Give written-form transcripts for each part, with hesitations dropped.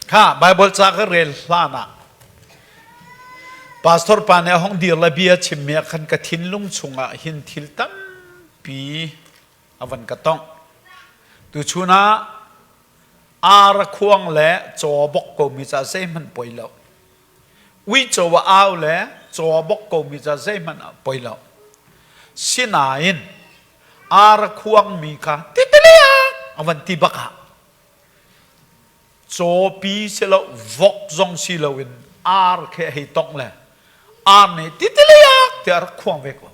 Kha Bible ca ka rel hlan ah Pastor pa nih a hong dir le bia chimmi ah khan ka thinlung chungah hin thil tampi a van ka tongh. Tuchun ah ar a khuang le caw a bok komi ca zeihmanh poi lo. Uico a au le caw a bok komi ca zeihmanh a poi lo. Sinain ar a khuangmi kha titiliak a van ti bak ah cawpi si lo vok zong si loin ar khi a hei tongh le ar nih titiliak tiah a rak khuang ve ko.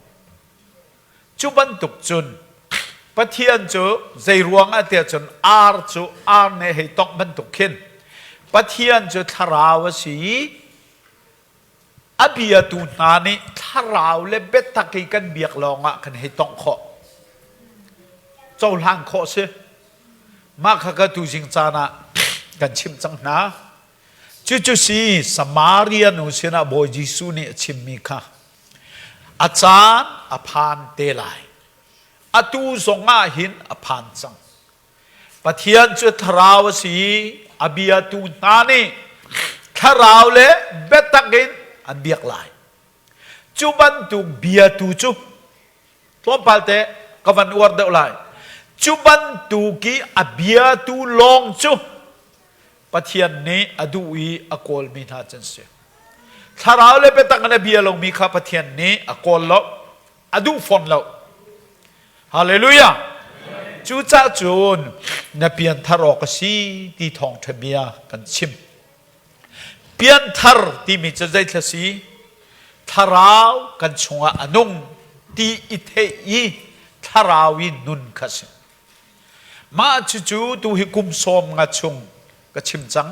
Cu bantuk cun Pathian cu zei ruang ah tiah cun ar cu ar nih hei tongh bantuk khin Pathian cu thlarau a si i a biatu hna nih thlarau le biatak i kan biak lawngah kan hei tongh khawh. Cohlan khawh si. Mah kha ka tuzing caan ah kan chimh cang hna. Cucu si Samaria nu sinah Bawi Jesuh nih a chimmi kha a caan a phan te lai. Atu zong ah hin a phan cang. Pathian cu thlarau a si i a biatu hna nih thlarau le biatak in an biak lai. Cu bantuk biatu cu tlawmpal te ka van uar deuh lai. Cu bantuk i a biatu lawng cu Pathian nih a duh i a kawlmi hna cu an si. Thlarau le biatak in a bia lomi kha Pathian nih a kawl lo, a duh fawn lo. Hallelujah! Cucah cun na pianthar awk a si ti thawngṭha bia kan chim. Pianthar timi cu zeithla si? Thlarau kan chungah a nung ti i theih i thlarau i nun kha si. Mah cucu tu hi kum sawm nga chung ka chim cang.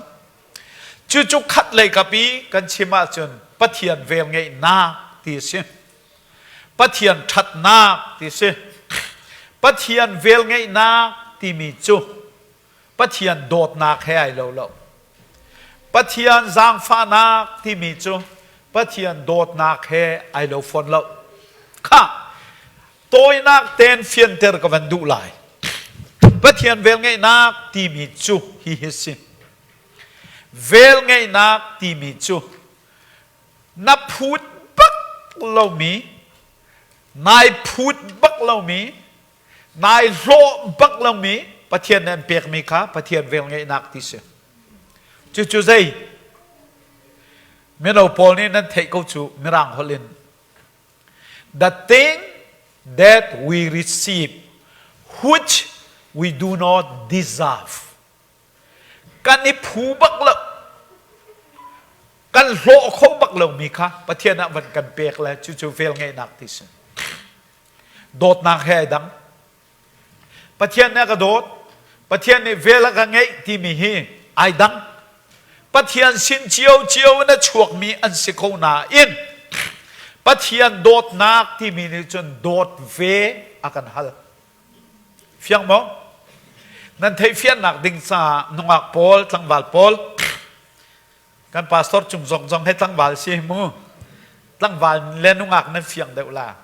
Cucu khat lei kap i kan chim ahcun Pathian velngeihnak ti a si. Pathian ṭhatnak ti a si. Pathian velngeihnak timi cu Pathian dawtnak he ai lo lo. Pathian zaangfahnak timi cu Pathian dawtnak he ai lo fawn lo. Khah, tawinak ten fianter ka van duh lai. Pathian velngeihnak timi cu hihi si. Velngeihnak timi cu na phut bak lomi, nai phut bak lomi, nai hlawh bak lomi Pathian nih an pekmi kha Pathian velngeihnak ti si. Cucu zei? Mino pawl nih nan theih ko cu Mirang holh in The thing that we receive which we do not deserve. Kan i phu bak lo. Kan hlawh kho bak lomi kha Pathian ah van kan pek le cucu velngeihnak ti si. Dawtnak he ai dang. Pathian nih a ka dawt, Pathian nih vel a ka ngeih timi hi ai dang. Pathian sin ciocio in a chuakmi an si ko nain Pathian dawtnak timi nih cun dawt ve a kan hal. Fiang maw? Nan theih fiannak ding caah nungak pawl, tlangval pawl, kan pastor cung zong zong he tlangval si mu. Tlangval le nungak nan fiang deuh la.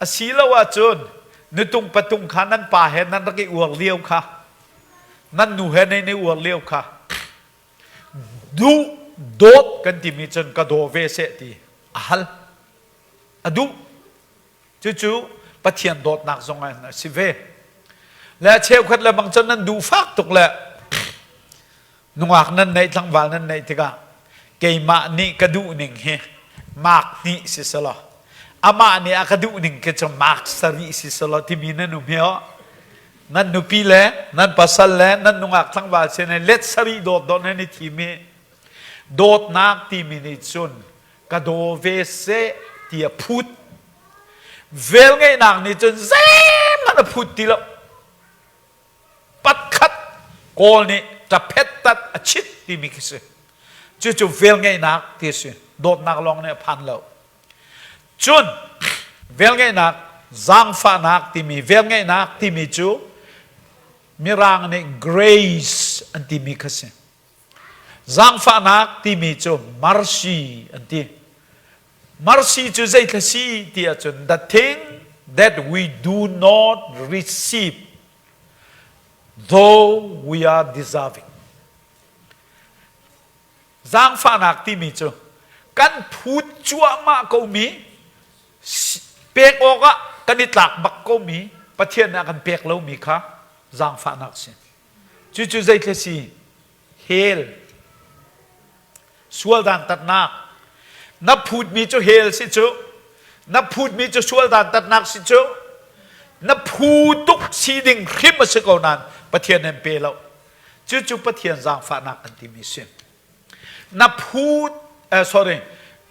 Asilo ahcun nutung patung kha nan pa he nan rak i uar lio kha nan nu he nan i uar lio kha duh dawt kan timi cun ka daw ve seh ti a hal a duh cucu Pathian dawtnak zong a si ve le cheukhat le bang cun nan duh fak tuk le Nungak nan neih tlangval nan neih tikah keimah nih ka duh ning hi mark hnih si selaw amah nih a ka duh ning khi cu mark sarih si selaw timi nan um hi aw nan nupi le nan pasal le nan nungak tlangval sin let sarih dawt dawt nan i thim i dawtnak timi nih cun ka daw ve seh ti a phut velngeihnak nih cun zeihmanh a phut ti lo patkhat Kawl nih ṭaphet tat a chit timi khi si. Cucu velngeihnak ti a si. Dawtnak lawng nih a phan lo. Cun velngeihnak, zaangfahnak timi velngeihnak timi cu Mirang nih grace an timi kha si. Zaangfahnak timi cu mercy an ti. Mercy cu zeithla si ti ahcun the thing that we do not receive though we are deserving. Zaangfahnak timi cu kan phut cuahmah komi pek awkah kan i tlak bak komi Pathian nih a kan pek lomi kha zaangfahnak si. Cucu zeithil si? Hell. Sual dantatnak. Na phutmi cu hell si cu. Na phutmi cu sual dantatnak si cu. Na phu tuk si ding hrim a si ko nain Pathian nih an pe lo. Cucu Pathian zaangfahnak kan timi si. Na phut eh, sorry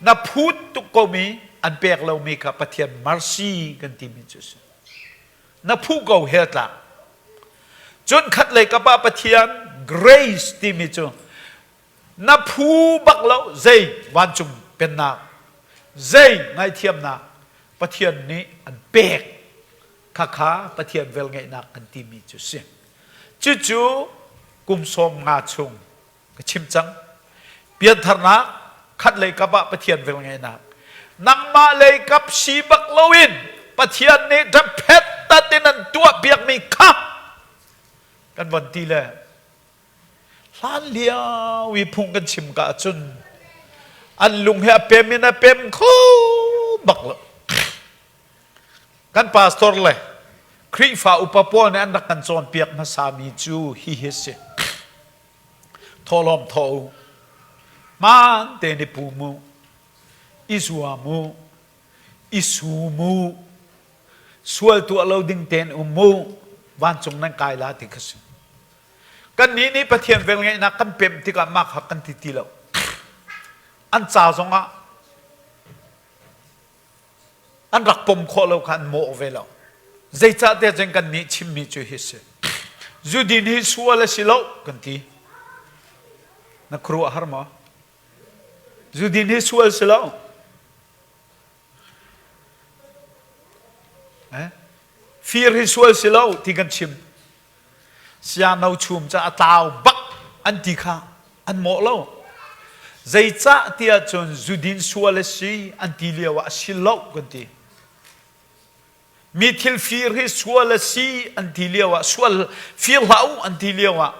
na phut tuk komi an pek lomi kha Pathian mercy kan timi cu si. Na phu ko hell tlak. Cun khat lei kap ah Pathian grace timi cu na phu bak lo zei vancung pennak zei ngaithiamnak Pathian nih an pek khakha Pathian velngeihnak kan timi cu si. Cucu kum 50 chung ka chim cang. Piantharnak khat lei kap ah Pathian velngeihnak. Nangmah lei kap si bak loin Pathian nih ṭaphet tat in an tuah piakmi kha kan von ti le hlan lio i phung kan chim ka ahcun an lung hi a pem in a pem kho bak lo. Kan pastor le Khrihfa upa pawl nih an rak kan cawnpiak hmasami cu hihi a si. Thawhlawm thawh u. Hmaan tein i pum u. I zuam u. I sum u. Sual tuah lo ding tein um u. Vancung nan kai la ti kha si. Kannih nih Pathian velngeihnak kan pemh tikah mah kha kan ti ti lo. An ca zongah an rak pom khawh lo kha an mawh ve lo. Zeicahtiah cun kannih chimmi cu hi si. Zudin hi sual a si lo kan ti. Na khuaruah har maw? Zudin hi sual si lo. Eh? Fir hi sual si lo ti kan chim. Siano chum ca a tlau bak an ti kha an mawh lo. Zeicah tiah cun zudin sual a si an ti lio ah a si lo kan ti. Mi thil fir hi sual a si an ti lio ah sual fir hlah u an ti lio ah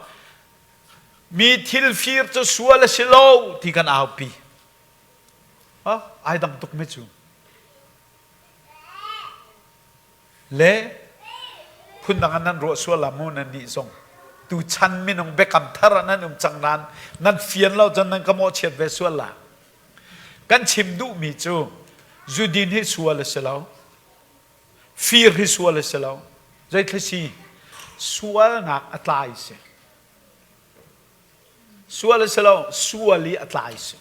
mi thil fir cu sual a si lo ti kan aupi. Ha ai dang tuk mi cu. Le phundang ah nan ruah sual la mu nan nih zong tuchan minung biakam thar ah nan um cang nain nan fian lo cun nan ka mawhchiat ve sual la. Kan chim duhmi cu zudin hi sual a si lo. Fir hi sual a si lo. Zeithla si? Sualnak a tlai si. Sual a si lo, sual i a tlai si.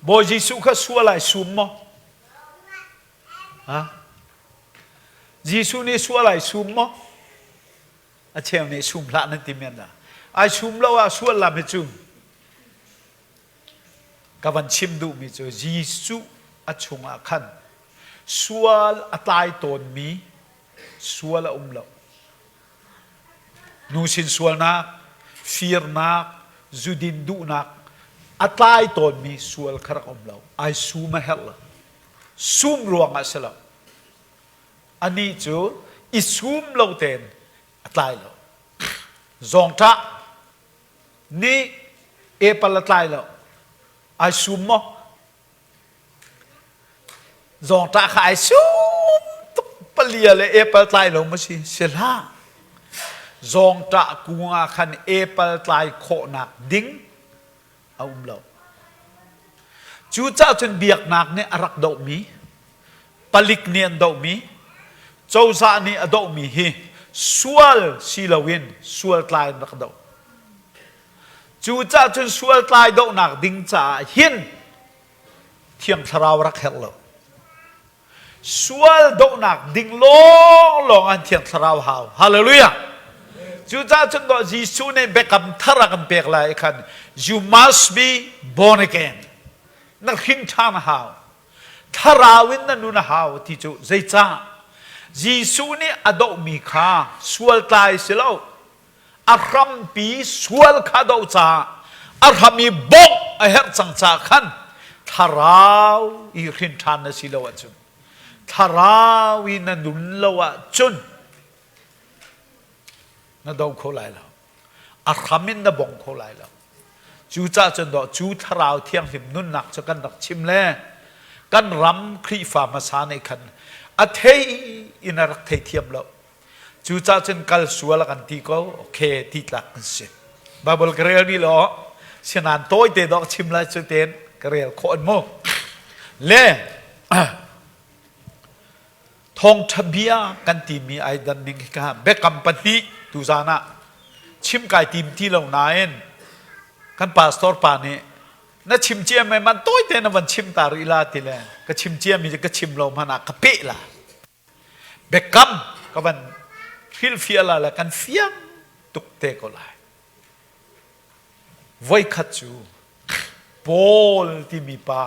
Bawi Jesuh kha sual ai sum maw? Ha? Jesuh nih sual ai sum maw? A cheu nih sum hlah nan ti men la. Ai sum lo ah sual lam hi cu ka van chim duhmi cu Jesuh a chungah khan sual a tlai tawnmi sual a um lo. Nu sin sualnak, firnak, zudin duhnak a tlai tawnmi sual kha rak um lo. Ai sum a herh lo. Sum ruangah si lo. Anih cu i sum lo tein a tlai lo. Zawngṭah nih apple a tlai lo. Ai sum maw? Zawngṭah kha ai sum tuk palia le apple tlai lo maw si? Si hlah. Zawngṭah kung ah khan apple tlai khawhnak ding a um lo. Cucaah cun biaknak nih a rak dohmi, palik nih an dohmi, cozah nih a dohmi hi sual si loin sual tlai an rak doh. Cucaah cun sual tlai dohnak ding caah hin Thiang Thlarau rak herh lo. Sual dohnak ding lawnglawng an Thiang Thlarau hau. Hallelujah! Cucaah cun dawh Jesuh nih biakam thar a kan pek lai khan you must be born again. Na hrin ṭhan a hau. Thlarau in na nun a hau ti cu zeicah? Jesuh nih a dohmi kha sual tlai si lo. A hrampi sual kha doh caah a hram i bawmh a herh cang caah khan thlarau i hrin ṭhan na si lo ahcun thlarau i na nun lo ahcun na do kho lai lo a hram in na bong kho lai lo. Cucaah cun dawh cu thlarau thianghlim nunnak cu kan rak chim le kan ram Khrihfa hmasa nih khan a thei in a rak theithiam lo. Cucaah cun kal sual a kan ti ko. Okay, ti tlak kan si. Bible ka rel rih lo. Sinan tawite dawh chim lai cu ten ka rel khawh an mu. Le Thawngṭha bia kan timi ai dan ning hi biakam pahnih tuzaan ah chim kai tim ti lo nain kan pastor pa nih na chim cia mei man tawite na van chim ta rih la ti le ka chim cia mi ka chim lo hmanh ah ka peh la biakam ka van hrilhfiah la le kan fiang tuk te ko lai. Voikhat cu Paul timi pa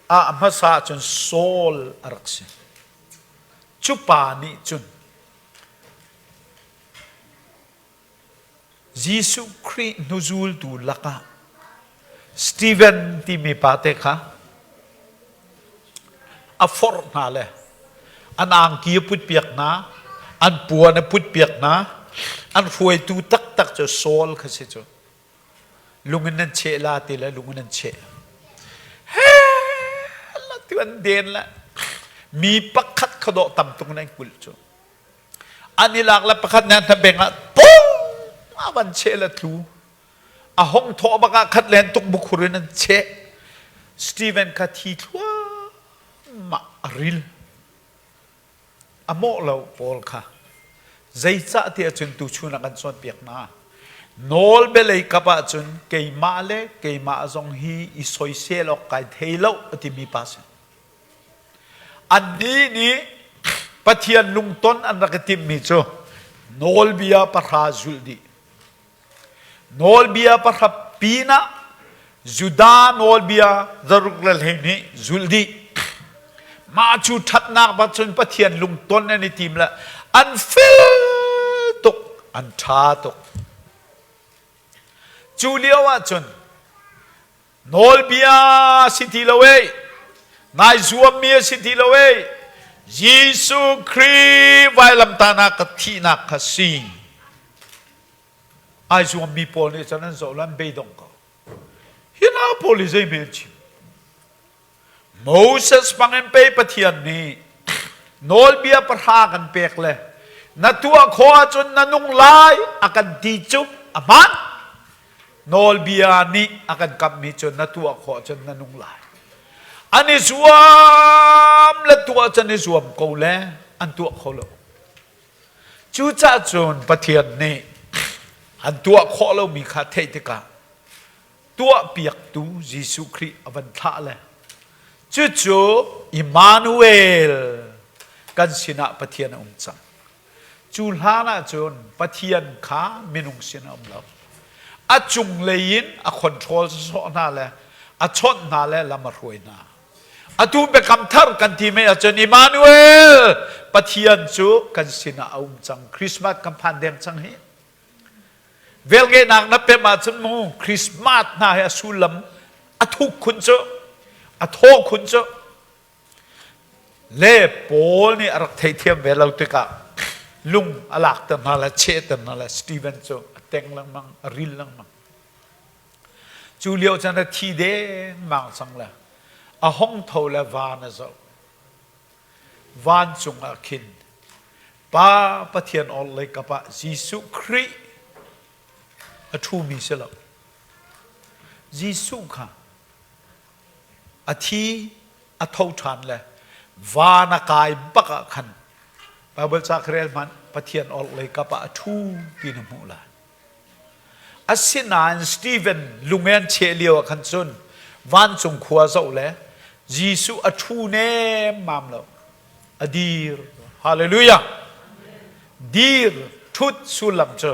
a hmasa ahcun Saul a rak si. Cu pa nih cun Jesuh Khrih hnuzultu lakah Steven timi pa te kha a forh hna le an angki a putpiak hna, an puan a putpiak hna, an hruaitu taktak cu Saul kha si cu. Lung in nan cheh la ti le lung in nan cheh. He la tu an den le mi pakhat kha dawh tam tuk in an kulh cu. An i lak le pakhat nih an beng ah pung a van cheh le tlu. A hong thawh bak ah khat len tuk bukhur in an cheh. Stephen kha thi thluahmah a ril. A mawh lo Paul kha. Zeicah tiah cun tuchun ah kan cawnpiak hna. Nawl bialei kap ahcun keimah le keimah zong hi i soisel awk kai thei lo a timi pa si. Annih nih Pathian lungton an rak i timhmi cu nawlbia pahra zulh dih. Nawlbia pahra pinah Judah nawlbia zaruk le 12 zulh dih. Mah cu ṭhatnak bak cun Pathian lungton an i tim le an fel tuk, an ṭha tuk. Cu lio ahcun Nawlbia si ti lo ei, nai zuammi a si ti lo ei, Jesuh Khrih vailamtahnak ka thihnak kha si. Ai zuammi pawl nih cun an zoh le an beidong ko. Hi hna pawl hi zei hme an chim? Moses bangin pei Pathian nih nawlbia pahra kan pek le na tuah khawh ahcun na nung lai a kan ti cu a hmaan. Nawlbia nih a kan kamhmi cu na tuah khawh ahcun na nung lai. An i zuam le tuah cun i zuam ko le an tuah kho lo. Cucaah cun Pathian nih an tuah khawh lomi kha theih tikah tuahpiaktu Jesuh Khrih a van thlah le cucu Immanuel kan sinah Pathian a um cang. Cu hlan ahcun Pathian kha minung sin a um lo. A cunglei in a control sawh hna le a chawnh hna le lam a hruai hna. Atu biakam thar kan ti mei ahcun Immanuel Pathian cu kan sinah a um cang. Christmas kan phan deng cang hi. Velngeihnak na pem ahcun mu Christmas hna hi a sullam a thuk khun cu a thaw khun cu le Paul nih a rak theithiam ve lo tikah lung a lakter hna le chehter hna le Stephen cu a teng lengmang a ril lengmang cu lio chan a thi dengmang cang le a hong tho le van a zoh Vancung ah khin Pa Pathian orhlei kap ah Jesuh Khrih a ṭhumi si lo. Jesuh kha a thi a tho ṭhan le van a kai bak ah khan Baibal ca kha rel hmanh Pathian orhlei kap ah a ṭhu ti na hmuh lai. Asinain Stephen lungen cheh lio ah khan cun vancung khua zoh le Jesuh a ṭhu nemmam lo. A dir. Hallelujah. Dir ṭhut sullam cu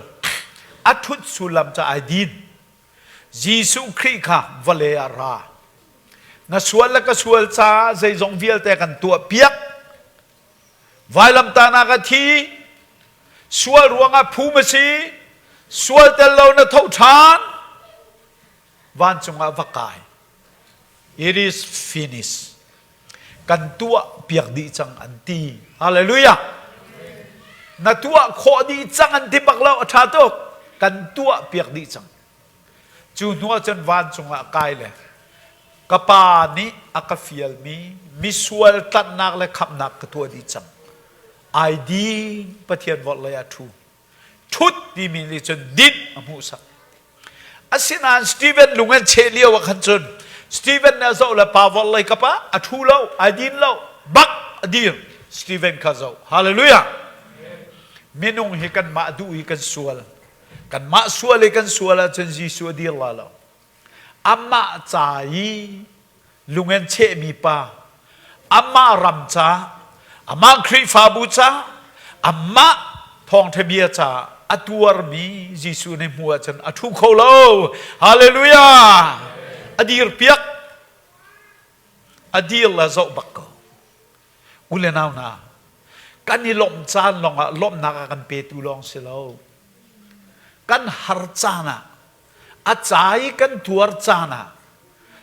a ṭhut sullam cu ai din. Jesuh Khrih kha vawlei ah ra. Na sual le ka sual caah zeizong vialte kan tuah piak. Vailamtahnak a thi, sual ruangah phum a si, sual tel lo na tho ṭhan, vancung ah va kai. It is finished. Kan tuah piak dih cang an ti. Hallelujah. Na tuah khawh dih cang an ti bak lo, a ṭha tuk. Kan tuah piak dih cang. Cu hnu ah cun vancung ah kai le ka pa nih a ka fialmi misual tlanhnak le khamhnak ka tuah dih cang. Ai ding Pathian vorhlei ah ṭhu. Ṭhut timi nih cun dinh a hmuhsak. Asinain Stephen lung an cheh lio ah khan cun Stephen nih a zoh le pa vorhlei ka pa a ṭhu lo, ai din lo, bak a dir. Stephen kha zoh. Hallelujah. Minung hi kanmah duh i kan sual. Kanmah sual i kan sual ahcun Jesuh a dir la lo. Amah ca i lungen chehmi pa, amah ram ca, amah Khrihfabu ca, amah thawngṭha bia ca a tuarmi Jesuh nih hmu ahcun a ṭhu kho lo. Hallelujah! A dir piak. A dir le zoh bak ko. U le nau hna, kan i lawmh caan lawngah lawmhnak a kan petu lawng si lo. Kan har caan ah, a ca i kan tuar caan ah,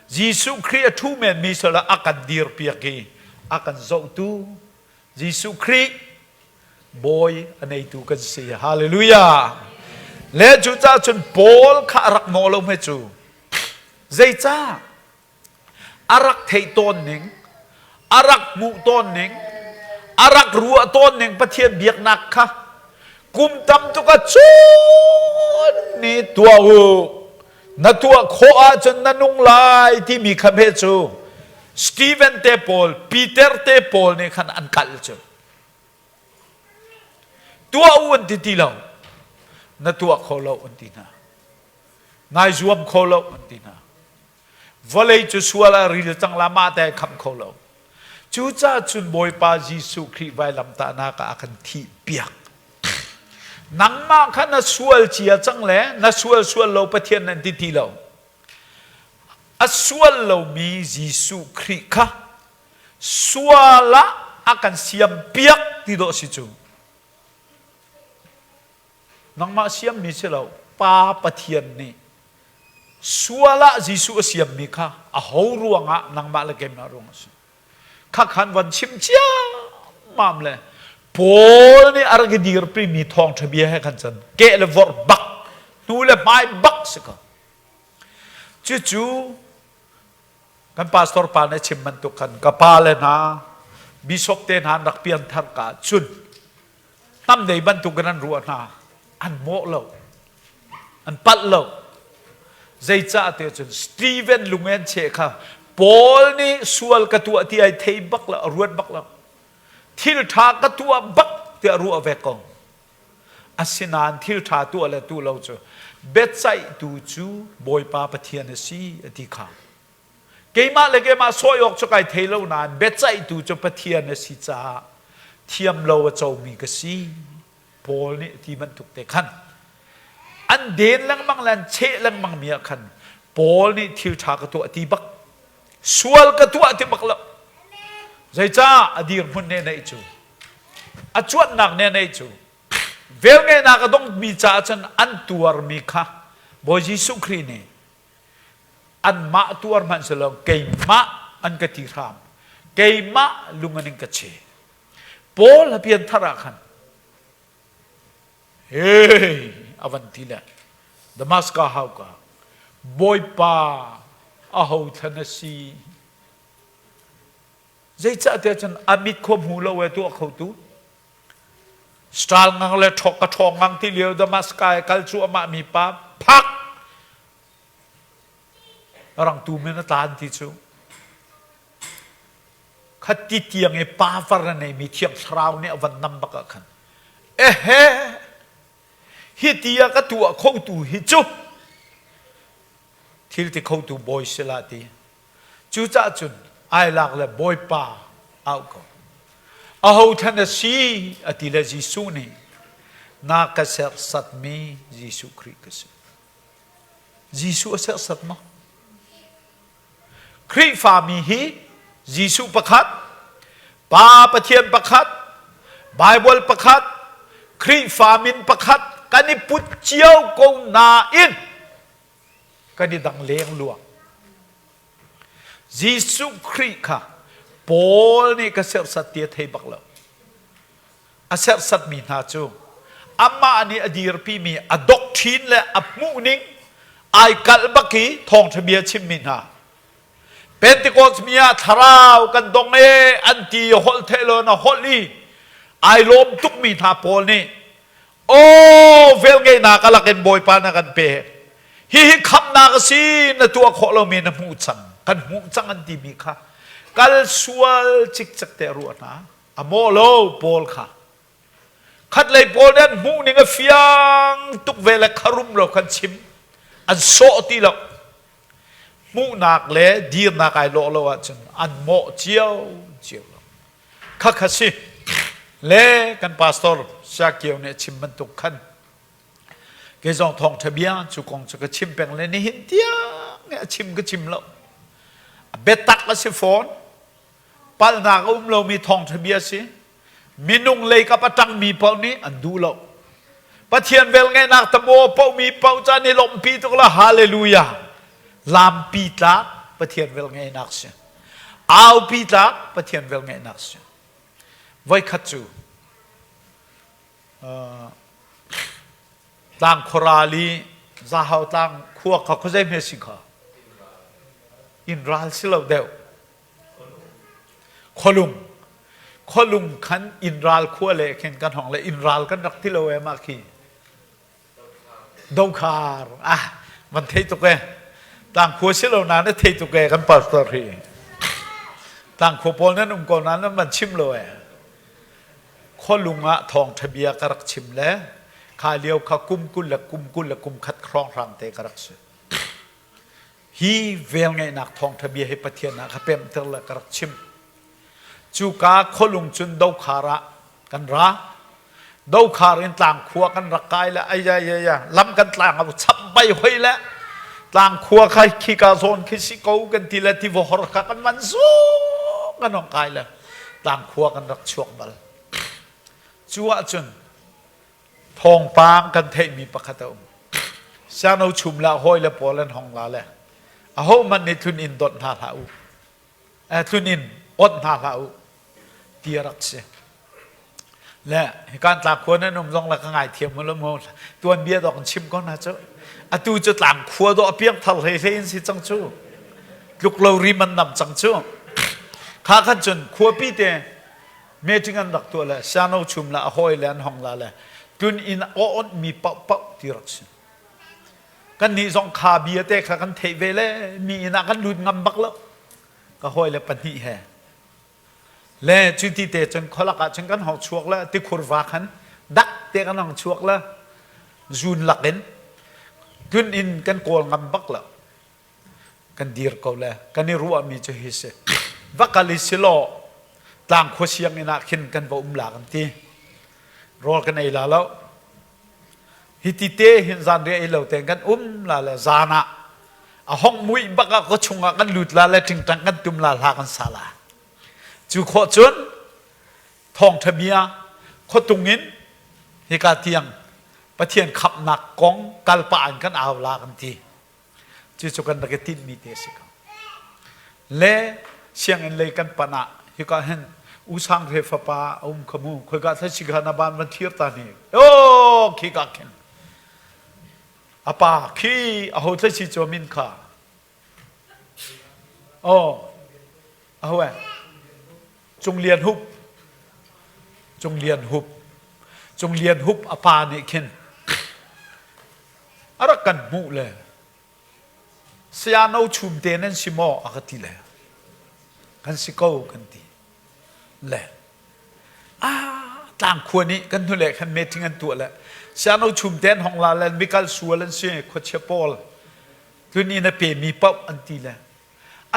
Jesuh Khrih a ṭhu menmi sal ah a kan dirpiak i a kan zohtu Jesuh Khrih Bawi a neitu kan si. Hallelujah! Le cucaah cun Paul kha a rak naw lo hme cu. Zeicah? A rak theih tawn ning, a rak hmuh tawn ning, a rak ruah tawn ning Pathian biaknak kha kum tam tuk a cun ni tuah u. Na tuah khawh ahcun na nung lai timi kha hme cu Stephen te pawl, Peter te pawl nih khan an kalh cu. Tuah u an ti ti lo. Na tuah kho lo an ti hna. Nai zuam kho lo an ti hna. Vawlei cu sual a ril cang la mah te khamh kho lo. Cucaah cun Bawipa Jesuh Khrih vailamtahnak ah a kan thih piak. Nangmah kha na sual cia cang le na sual sual lo Pathian nan ti ti lo. A sual lomi Jesuh Khrih kha sual ah a kan siam piak ti dawh si cu. Nangmah siammi si lo, Pa Pathian nih sual ah Jesuh a siammi kha a ho ruangah nangmah le keimah ruang a si. Khakhan van chim ciammam le Paul nih a rak i dirpimi thawngṭha bia he khan cun keh le vorh bak, hnu le hmai bak si ko. Cucu kan pastor pa nih a chim bantuk khan ka pa le hna, bishop te hna an rak pianthar ka cun hnamdei bantuk in an ruah hna an mawh lo an palh lo zeicah ti cun Stephen lungen cheh kha Paul nih sual ka tuah ti ai thei bak lo a ruat bak lo thil ṭha ka tuah bak tiah ruah ve ko asinain thil ṭha tuah le tuah lo cu biaceihtu cu Bawipa Pathian a si a ti kha Keimah le keimah sawi awk cu kai thei lo nain biaceihtu cu Pathian a si caah thiam lo a comi ka si. Paul nih a ti bantuk te khan an den lengmang le an cheh lengmang mi ah khan Paul nih thil ṭha ka tuah ti bak sual ka tuah ti bak lo zeicah a dirhmun ne neih cu a cuanhnak ne neih cu velngeihnak a dongmi caah cun an tuarmi kha Bawi Jesuh Khrih nih Anmah tuar hmanh si lo keimah an ka ti hram. Keimah lung an in ka che. Paul a pianthar ah khan hey a van ti le Damascus hauka Bawipa a ho thlan a si zeicah tiah cun a mit khua hmu lo e tuah kho tu Stal ngang le ṭhawk ka ṭhawng ngang ti lio Damascus kal cu amah mi pa phak rangtu men a tlan ti cu khati tiang i pa var a neimi thiang thlarau nih a van nam bak ah khan ehe hi ti ah ka tuah khotu hi cu thil ti khotu bawi sila ti Cucaah cun ai lak le Bawipa au ko. Aho thlan a si a ti le Jesuh nih na ka serhsatmi Jesuh Khrih ka si. Jesuh a serhsat maw? Khrihfami hi Jesuh pakhat, Pa Pathian pakhat, Bible pakhat, Khrihfa min pakhat kan i put cio ko nain kan i dang lengluang. Jesuh Khrih kha Paul nih ka serhsat ti a thei bak lo. A serhsatmi hna cu amah nih a dirpimi a doctrine le a hmuhning, Ai kalh bak i thawngṭha bia chimmi hna. Pentecost mi ah thlarau kan dong e an ti i holh theh lo na holh i ai lawm tukmi hna pawl nih aw velngeihnak a lakin Bawipa na kan pek. Hihi khamhnak a si na tuah khawh lomi na hmuh cang kan hmuh cang an timi kha kal sual cikcek te a ruah hna. A mawh lo Paul kha. Khatlei pawl nih an hmuh ning a fiang tuk ve le kharum lo khan chim an sawh ti lo. Hmuhnak le dirnak ai lawh lo ahcun an mawh cio cio lo. Khakha si. Le kan pastor Siakio nih a chim bantuk khan kei zong thawngṭha bia cu kong cu ka chim peng le nihin tiang a chim ka chim lo. A biatak a si fawn. Palhnak a um lomi thawngṭha bia si. Minung lei kap a ṭangmi paoh nih an duh lo. Pathian velngeihnak tamaw paohmi paoh cu an i lawmhpi tuk la hallelujah. Lampi tlak Pathian velngeihnak si. Aupi tlak Pathian velngeihnak si. Voikhat cu tlang khuaral i Zahau tlang khua kha khuazei hme si kha? Inn ral si lo deuh. Khualung. Khualung khan inn ral khua le khin kan hong le inn ral kan rak ti lo e mah khi. Dokhar. Ah, van thei tuk e. Tlang khua si lo na na thei tuk e kan pastor hi. Tlang khua pawl nan um ko na nan van chim lo e. Khualung ah thawngṭha bia ka rak chim le kha lio kha kum 20 le kum 20 le kum khat hrawnghrang te ka rak si. Hi velngeihnak thawngṭha bia hi Pathian ah ka pemhter le ka rak chim. Cuka khualung cun Dokhar ah kan ra. Dokhar in tlangkhua kan rak kai le ai ai ai lam kan tlang a chap bai hoi le tlangkhua kha khika zawn khi si ko kan ti le tiva hor kha kan van zung kan hong kai le tlangkhua kan rak chuak bal. Cu ahcun thawngpang kan theihmi pakhat a um. Siangno chum le hawi le pawl an hong la le ahohmanh nih tlun inn dawt hna hlah u. Tlun inn awt hna hlah u ti a rak si. Le hikan tlang khua nan um zong le ka ngaithiam mu lo mu tuan bia dok in chim ko hna cu. Atu cu tlang khua dawh a piang thar hlei hlei in si cang cu. Tluk lo rim an nam cang cu. Kha khan cun khuapi te meeting an rak tuah le siano chum le a hawi le an hong la le tlun inn a awnh mi paohpaoh ti rak si. Kan nih zong kha bia te kha kan theih ve le mi inn ah kan lut ngam bak lo. Ka hawi le pahnih he. Le cu ti te cun khualak ah cun kan hong chuak le tikhur va khan dak te kan hong chuak le zun lak in tlun inn kan kawl ngam bak lo. Kan dir ko le kan i ruahmi cu hi si. Va kal i silaw tlangkhua sianginn ah khin kan va um la kan ti. Rawl kan ei la lo. Hi ti te hin zanriah ei lo tein kan um la le zan ah a hong muih bak ah khua chung ah kan lut la le ṭingṭang kan tum la hla kan sa la. Cu khawh cun thawngṭha bia khuatung in hika tiang Pathian khamhnak kong kalpah in kan au la kan ti. Cucu kan rak i tinhmi te a si ko. Le sianginn lei kan pan ah hika hin U Sang Hre fapa a um kha mu khoika thlai kha na ban van thir ta ni o khi ka khin a pa khi a ho thlai si chu min kha oh a ho Cung Lian Hup Cung Lian Hup Cung Lian Hup a pa nih khin a rak kan hmuh le saya no chum te nan si maw a ka ti le kan si ko kan ti le ah tlangkhua nih kan hnule khan meeting an tuah le saya no chum te an hong la le mikal sual an si khuachia pawl tlun in a pe mi paoh an ti le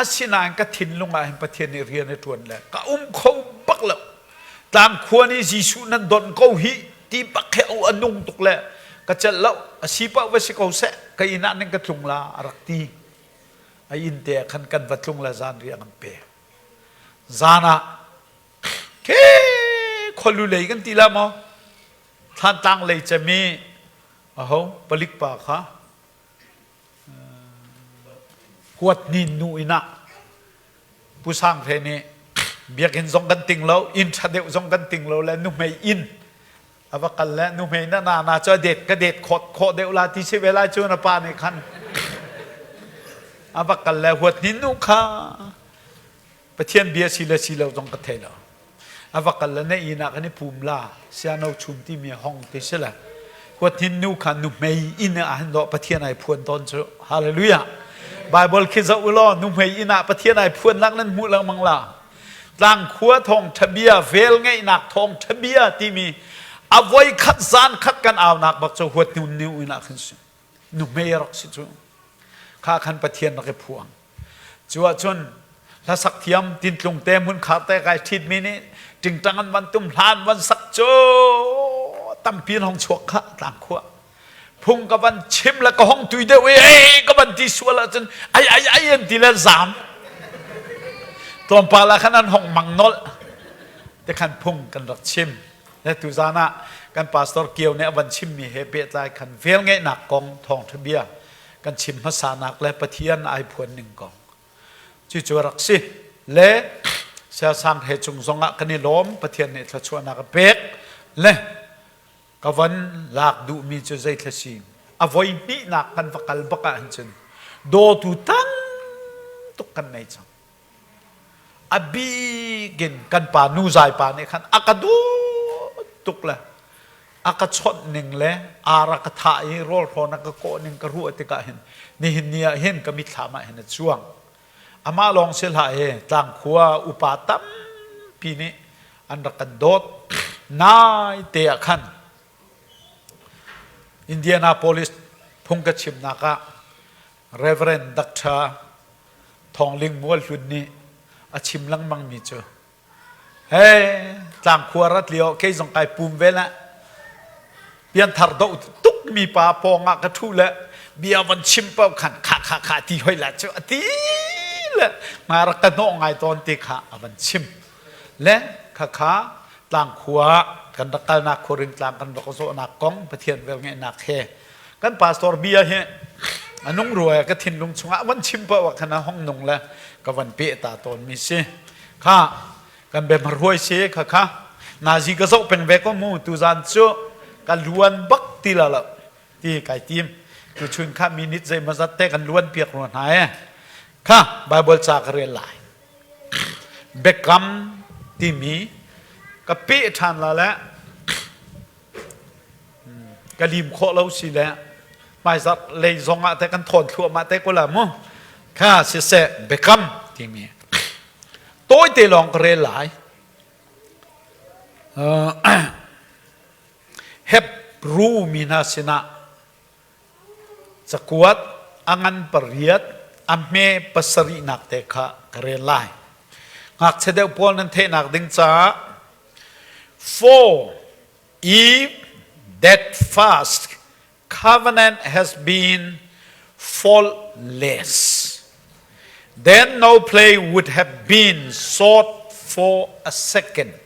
Asinain ka thinlung ah hin Pathian nih rian a ṭuan le ka um kho bak lo. Tlangkhua nih Jesuh nan don ko hi ti bak he a nung tuk le ka celh lo. A si paoh va si ko seh, ka inn ah nan ka tlung la a rak ti. A inn te ah khan kan va tlung le zan riah kan pe. Zan ah ke khualu lei kan ti la maw? Thlantlang lei cem i aho palik pa kha Huatni nu inn ah Pu Sang Hre nih biakinn zong kan ting lo, inn ṭha deuh zong kan ting lo le nuhmei inn a va kal le nuhmei na na na cu a det ka det khawt khawh deuh la ti si ve lai cu na pa nih khan. A va kal le huat hnin nu kha Pathian bia si le si lo zong ka thei lo. A va kal le na inn ah kan i pum la siano chum timi hong ti si le huat hnin nu kha nuhmei inn ah hin dawh Pathian ai phuan tawn cu. Hallelujah. Bible khi zoh u law nuhmei inn ah Pathian ai phuannak nan hmuh lengmang la. Tlangkhua thawngṭha bia vel ngeihnak thawngṭha bia timi a voi khat zan khat kan aunak bak cu huat hnu nu inn ah khin si. Nuhmei rak si cu. Kha khan Pathian rak i phuang. Cu ahcun hlasak thiam tintlung te hmunkhar te kai ṭhitmi nih ṭingṭang an van tum hlan van sak cu tampi an hong chuak kha tlangkhua. Phung ka van chim le ka hong tui deuh i ei ka van ti sual ahcun ai ai ai an ti le zaam. Tlawmpal ah khan an hong mang nolh. Te khan phung kan rak chim. Le tuzaan ah kan pastor Kio nih a van chimmi he pehtlai khan velngeihnak kong thawngṭha bia kan chim hmasanak le Pathian ai phuan ning kong cucu a rak si le siasang he cung zongah kan i lawm Pathian nih thluachuahnak a pek le ka van lak duhmi cu zei thla si a voi hnihnak kan va kal bak ah hin cun dawtu tam tuk kan nei cang A bik in kan pa nu zai pa nih khan a ka dawt tuk le a ka chawnh ning le ar a ka thah i rawlhrawn a ka kawh ning ka ruah tikah hin nihin ni ah hin ka mitthlam ah hin a cuang. Amah lawng si hlah e tlangkhua upa tampi nih an rak kan dawt. Nai te ah khan Indianapolis phung ka chimnak ah Reverend Dr. Thawngling Mualhlun nih a chim lengmangmi cu he tlangkhua rat lio kei zong kai pum ve la pianthar do tuk mi pa pawng ah ka thu le bia van chim pau khan kha kha kha ti hoi la cu ati le ma rak ka hnawh ngai tawn ti kha a van chim le kha kha tlangkhua kan rak kalnak khuaring tlang kan rak zawhnak kong Pathian velngeihnak he kan pastor bia hi a nung rua ka thinlung chungah van chim paoh ah khan a hong nung le ka van peh ta tawn mi si kha kan be hruai si kha kha nazi ka zoh peng ve ko mu tuzan cu ka luan bak ti la lo ti kai tim tu chun kha minute zei mazat te kan luan piak rua hna e kha bible ca ka rel lai biakam timi ka peh ṭhan la le ka lim khawh lo si le hmaizarh lei zong ah te kan thawn thluahmah te ko la mu kha siseh biakam timi tawite lawng ka rel lai Hebru mi hna sinah Cakuat a ngan pariat a hme pasarihnak te kha ka rel lai. Ngakchia deuh pawl nan theihnak ding caah For if that first covenant has been faultless, then no place would have been sought for a second.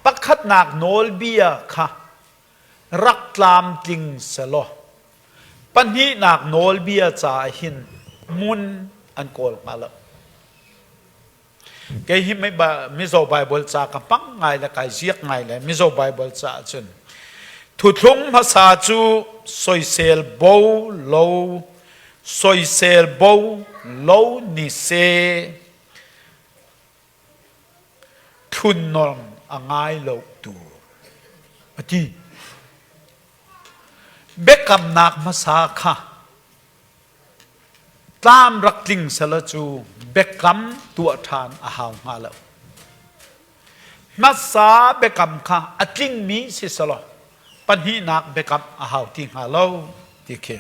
Pakhatnak nawlbia kha rak tlamtling selaw pahnihnak nawlbia caah hin hmun an kawl hnga lo. Kei hi Mizo Bible ca ka hmang ngai le kai ziak ngai le Mizo Bible ca ahcun thuthlung hmasa cu soisel bo lo soisel bo lo ni se Thunnorm a ngai lo tu a ti. Biakamnak hmasa kha tlam rak tling selaw cu biakam tuah ṭhan a hau hnga lo. Hmasa biakam kha a tlingmi si selaw pahnihnak biakam a hau ti hnga lo ti khi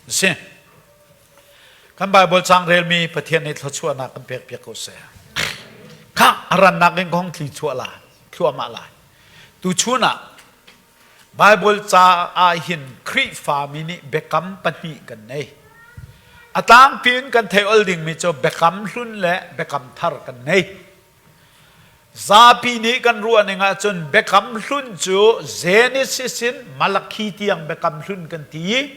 a si. Kan Bible cang relmi Pathian nih thluachuahnak kan pek piak ko seh. Kha a rannak in kong thli chuah lai, thluahmah lai. Tuchun ah Bible ca ah hin Khrihfami nih biakam pahnih kan nei. A tlangpi in kan theih ol dingmi cu biakam hlun le biakam thar kan nei. Zapi nih kan ruah ning ahcun biakam hlun cu Genesis in Malakhi tiang biakam hlun kan ti.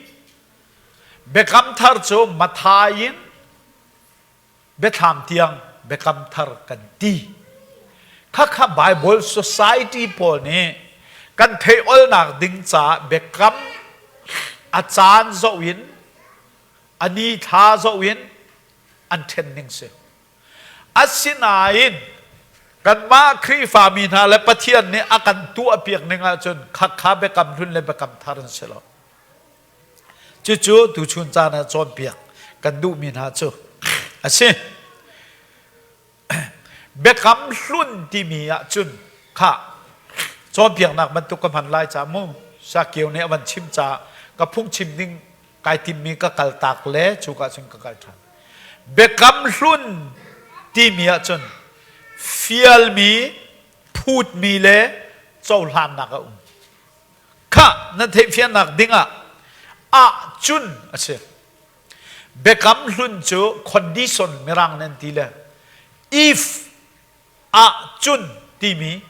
Biakam thar cu Matthai in Biathlam tiang biakam thar kan ti. Khakha Bible Society pawl nih kan theih olnak ding caah biakam a caan zoh in A ni thla zoh in an ṭhen ning si. Asinain kanmah Khrihfami hna le Pathian nih a kan tuahpiak ning ahcun khakha biakam hlun le biakam thar an si lo. Cucu tuchun caan ah cawnpiak kan duhmi hna cu a si. Biakam hlun timi ahcun kha cawnpiaknak bantuk ka hman lai ca mu Sakio nih a van chim caah ka phungchim ding kai timmi ka kaltak le cuka cun ka kal ṭhan. Biakam hlun timi ahcun fialmi, phutmi le cohlannak a um. Khah na theihfiannak dingah ahcun a si. Biakam hlun cu condition mirang nan ti le if ahcun timi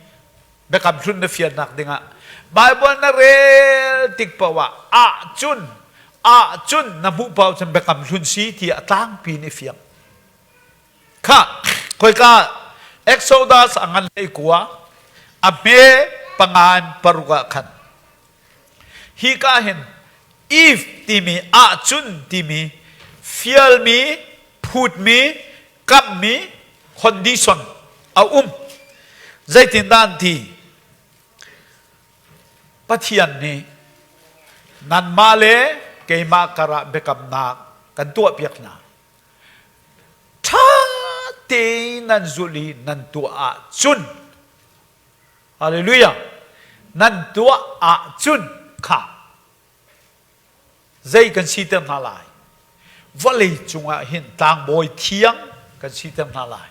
biakam hlun na fiannak dingah Bible na rel tik paoh ah ahcun ahcun na hmuh paoh cun biakam hlun si ti a tlangpi in i fiang. Kha khoika Exodus a ngan hlei kua a hme panga in paruk ah khan hi ka hin if timi ahcun timi fialmi phutmi kamhmi condition a um. Zeitindah an ti? Pathian nih nanmah le keimah karah biakamnak kan tuahpiak hna. Ṭha tein nan zulh i nan tuah ahcun Hallelujah nan tuah ahcun kha Zei kan siter hna lai? Vawlei cungah hin tlangbawi thiang kan siter hna lai.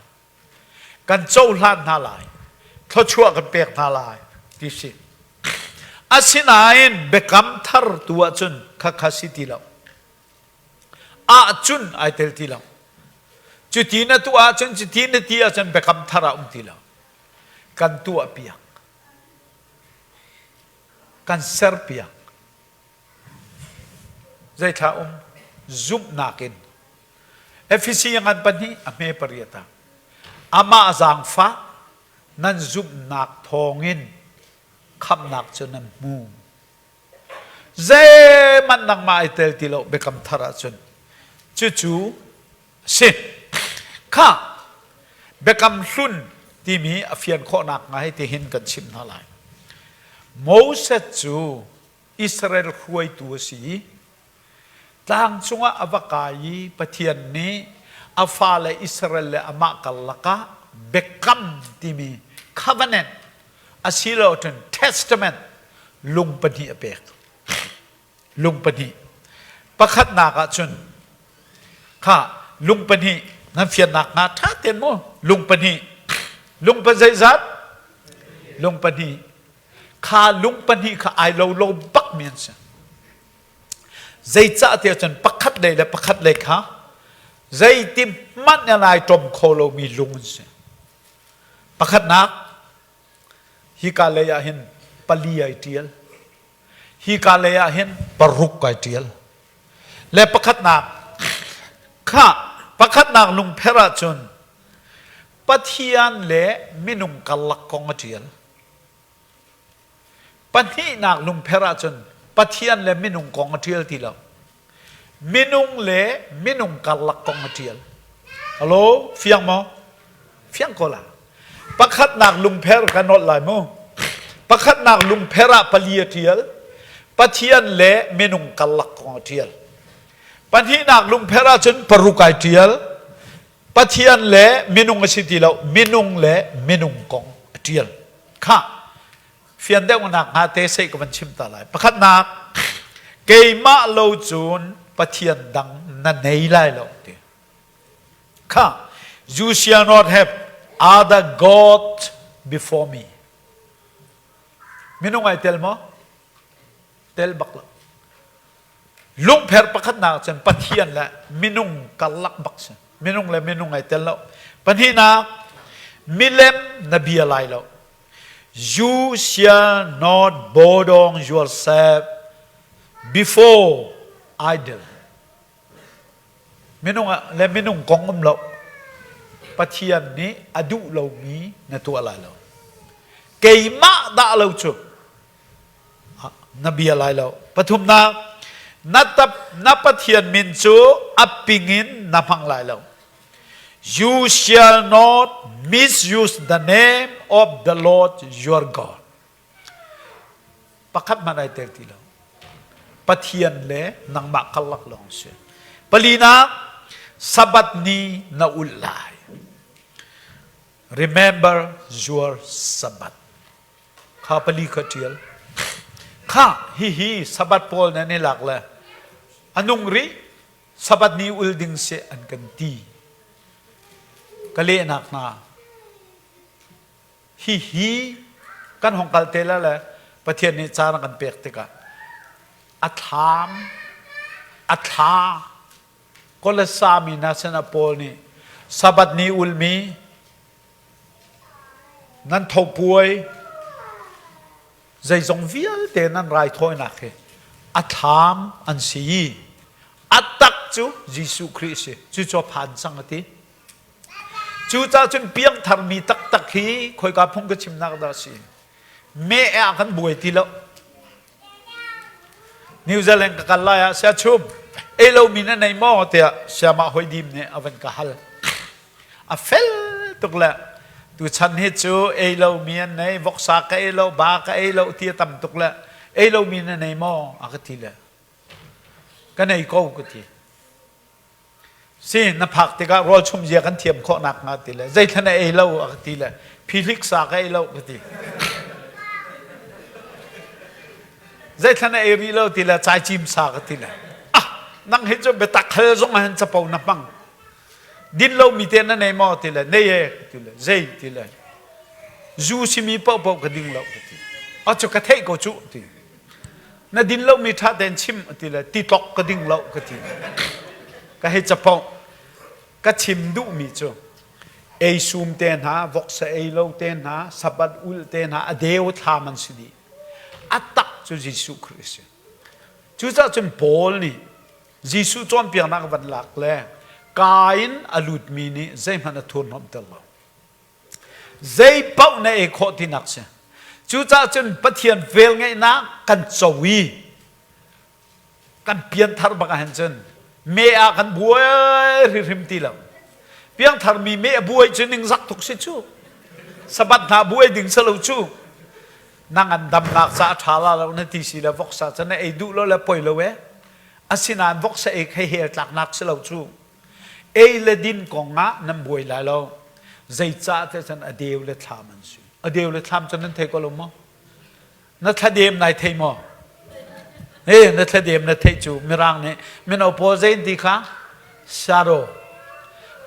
Kan cohlan hna lai. Thluachuah kan pek hna lai ti si. Asinain biakam thar tu ahcun khakha si ti lo. Ahcun ai tel ti lo. Cuti na tuah ahcun cuti na ti ahcun biakam thar ah um ti lo. Kan tuah piak. Kan ser piak. Zeithla um zumhnak in Efesi ngan pahnih a hme pariat ah amah zaangfah nan zumhnak thawngin khamhnak cu nan hmu. Zeihmanh nangmah ai tel ti lo biakam thar ahcun cucu a si. Kha biakam hlun timi a fian khawhnak hnga hei tihin kan chimh hna lai. Moses cu Israel hruaitu a si i tlang cungah a va kai i Pathian nih a fale Israel le amah karlak ah biakam timi covenant asiloah testament lung pahnih a pek. Lung pahnih. Pakhatnak ah cun kha lung pahnih nan fiannak hnga ṭha tein mu lung pahnih lung pa zeizat lung pahnih Kha lung pahnih kha ai lo lo bakmi an si. Zeicah tiah cun pakhat lei le pakhat lei kha zeiti hmanh in ai ṭom kho lomi lung an si. Pakhatnak, hika lei ah hin pali ai ṭial. Hika lei ah hin paruk ai ṭial. Le pakhatnak, kha pakhatnak lungpher ahcun Pathian le minung karlak kong a ṭial. Pahnihnak lungpher ahcun Pathian le minung kong a ṭial ti lo. Minung le minung karlak kong a ṭial. Hello, fiang maw? Fiang ko la. Pakhatnak lungpher ka nolh lai mu. Pakhatnak lungpher ah pali a ṭial. Pathian le minung karlak kong a ṭial. Pahnihnak lungpher ahcun paruk ai ṭial. Pathian le minung a si ti lo, minung le minung kong a ṭial. Khah, fian deuhnak hnga te sei ka van chim ta lai. Pakhatnak, keimah lo cun Pathian dang na nei lai lo ti. Khah, you shall not have other God before me. Minung ai tel maw? Tel bak lo. Lungpher pakhatnak cun Pathian le minung karlak bak si. Minung le minung ai tel lo. Pahnihnak, milem na bia lai lo. You shall not bow down yourself before idol. Minung le minung kong um lo. Pathian nih a duh lomi na tuah lai lo. Keimah dah lo cu na bia lai lo. Pathumnak, Na, na Pathian min cu a ping in na hmang lai lo. You shall not misuse the name of the Lord your God. Pakhat hmanh ai tel ti lo. Pathian le nangmah karlak lawng si. Palinak, Sabbath ni na ulh lai. Remember your Sabbath. Kha pali kha ṭial. Kha hihi Sabbath pawl nan i lak le a nung rih Sabbath ni ul ding seh an kan ti. Ka lehnak hna hihi kan hong kal te la le Pathian nih caan a kan pek tikah a thlam a thla Kolasa mi hna sinah Paul nih Sabbath ni ulmi nan thopuai zeizong vialte nan raithawinak hi a thlam an si i a tak cu Jesuh Khrih si cucu a phan cang a ti cucaah cun piangtharmi taktak hi khoika phung ka chimnak dah a si meh ah kan buai ti lo New Zealand ka kal lai ah sia chum ei lomi na nei maw tiah siamah hoi dim nih a van ka hal A fel tuk le tuchan hi cu ei lomi an nei, voksa ka ei lo, ba ka ei lo ti a tam tuk le ei lomi na nei maw a ka ti le ka nei ko ka ti. Si na phak tikah rawl chum zia kan thiam khawh nak hnga ti le zeithla na ei lo a ka ti le phihlik sa ka ei lo ka ti. Zeithla na ei rih lo ti le caicim sa ka ti le ah nang hi cu biatak hal zong ah hin capo na hmang Din lomi te na nei maw ti le nei e ka ti le zei ti le zu simi paohpaoh ka ding lo ka ti. A cu ka theih ko cu ti. Na din lomi ṭha tein chim ti le ti tlok ka ding lo ka ti. Ka hei capo. Ka chim duhmi cu ei sum te hna, voksa ei lo te hna, sabbath ul te hna, a deu thlam an si dih. A tak cu Jesuh Khrih a si. Cucaah cun Paul nih Jesuh cawnpiaknak van lak le kaa in a lutmi nih zeihmanh a thurhnawmhter lo. Zei paoh na ei khawh tinak si. Cucaah cun Pathian velngeihnak kan co i kan pianthar bak ahhin cun me ah kan buai hrihrim ti lo. Piangthar mi me a buai cu ningzak tuk si cu. Sabbath hna buai ding si lo cu. Na ngandamnak ca a ṭha la lo na ti si le voksa cu na ei duh lo le poi lo e. Asinain voksa ei kha hell tlaknak si lo cu. Ei le din kong ah nan buai lai lo. Zeicah tiah cun a deu le thlam an si. A deu le thlam cu nan thei ko lo maw? Na thladem nai thei maw? He na thladem na theih cu Mirang nih mino pawl zei an ti kha? Shadow.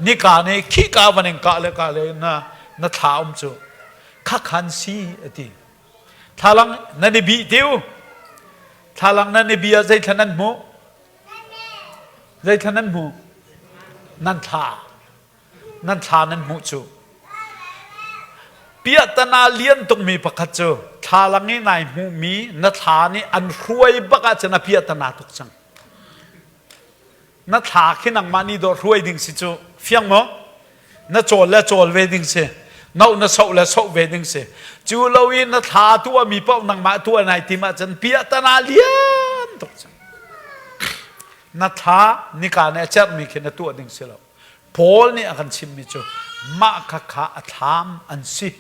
Nika nih khika van in kah le kah le na na thla um cu. Khakhan si a ti. Thlalang nan i bih tiu. Thlalang nan i bih ah zeithla nan hmuh? Zeithla nan hmuh? Nan thla. Nan thla nan hmuh cu. Piahtana lian tukmi pakhat cu thlalang i nai hmuhmi na thla nih an hruai bak ahcun a piahtana tuk cang. Na thla khi nangmah nih dawh hruai ding si cu fiang maw? Na cawl le cawl ve ding si. No na soh le soh ve ding si. Cu lo i na thla tuahmi paoh nangmah tuah nai tim ahcun piahtana lian tuk cang. Na thla nika nih a cerhmi khi na tuah ding si lo. Paul nih a kan chimmi cu mah kha kha a thlam an si.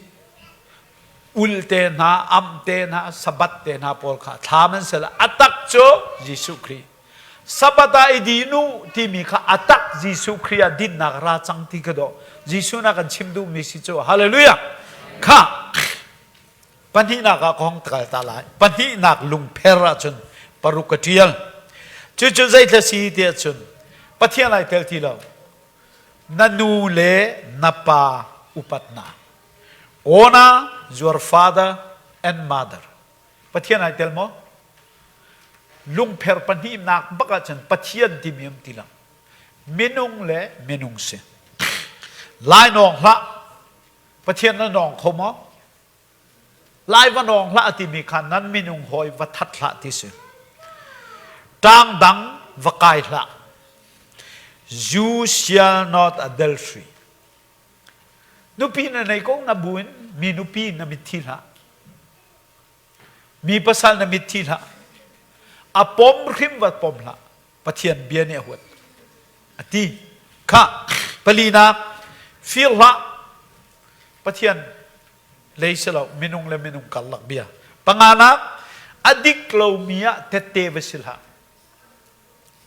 Ul te hna, amh te hna, sabbath te hna pawl kha thlam an si lo. A tak cu Jesuh Khrih. Sabbath ah i din u timi kha a tak Jesuh Khrih ah dinnak ra cang ti ka dawh. Jesuh na kan chim duhmi si cu hallelujah. Kha pahnihnak ah ka hong kal ta lai. Pahnihnak lungpher ahcun paruk ka ṭial. Cucu zeithla si ti ahcun Pathian ai tel ti lo. Na nu le na pa upatnak. Honor your father and mother. Pathian ai tel maw? Lungpher pahnihnak bak ahcun Pathian timi um ti lo. Minung le minung si. Lainawng hlah. Pathian na nawng kho maw? Lai va nawng hlah timi kha nan minung hawi va that hlah ti si. Ṭang dang va kai hlah. You shall not adultery. Nupi na nei ko na buin mi nupi na mitthi hlah. Mi pasal na mitthi hlah. A pom hrim va pom hlah. Pathian bia nih a huat. A ti. Kha palinak fir hlah. Pathian lei si lo minung le minung karlak bia. Panganak a dik lomi ah tette va si hlah.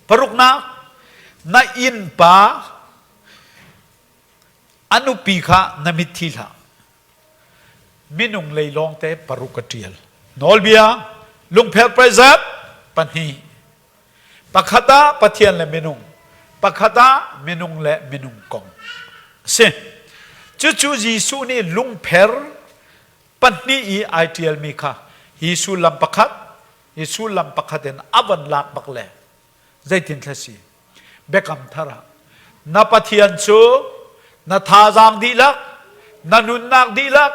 Paruknak na innpa a nupi kha na mitthi hlah. Minung lei lawngte paruk a ṭial. Nawlbia lungpher preizat pahnih. Pakhat ah Pathian le minung, pakhat ah minung le minung kong a si. Cucu Jesuh nih lungpher pahnih i ai ṭialmi kha hi sullam pakhat, hi sullam pakhat in a van lak bak le zeitin thla si? Biakam thar ah na Pathian cu na thazaang dihlak, na nunnak dihlak,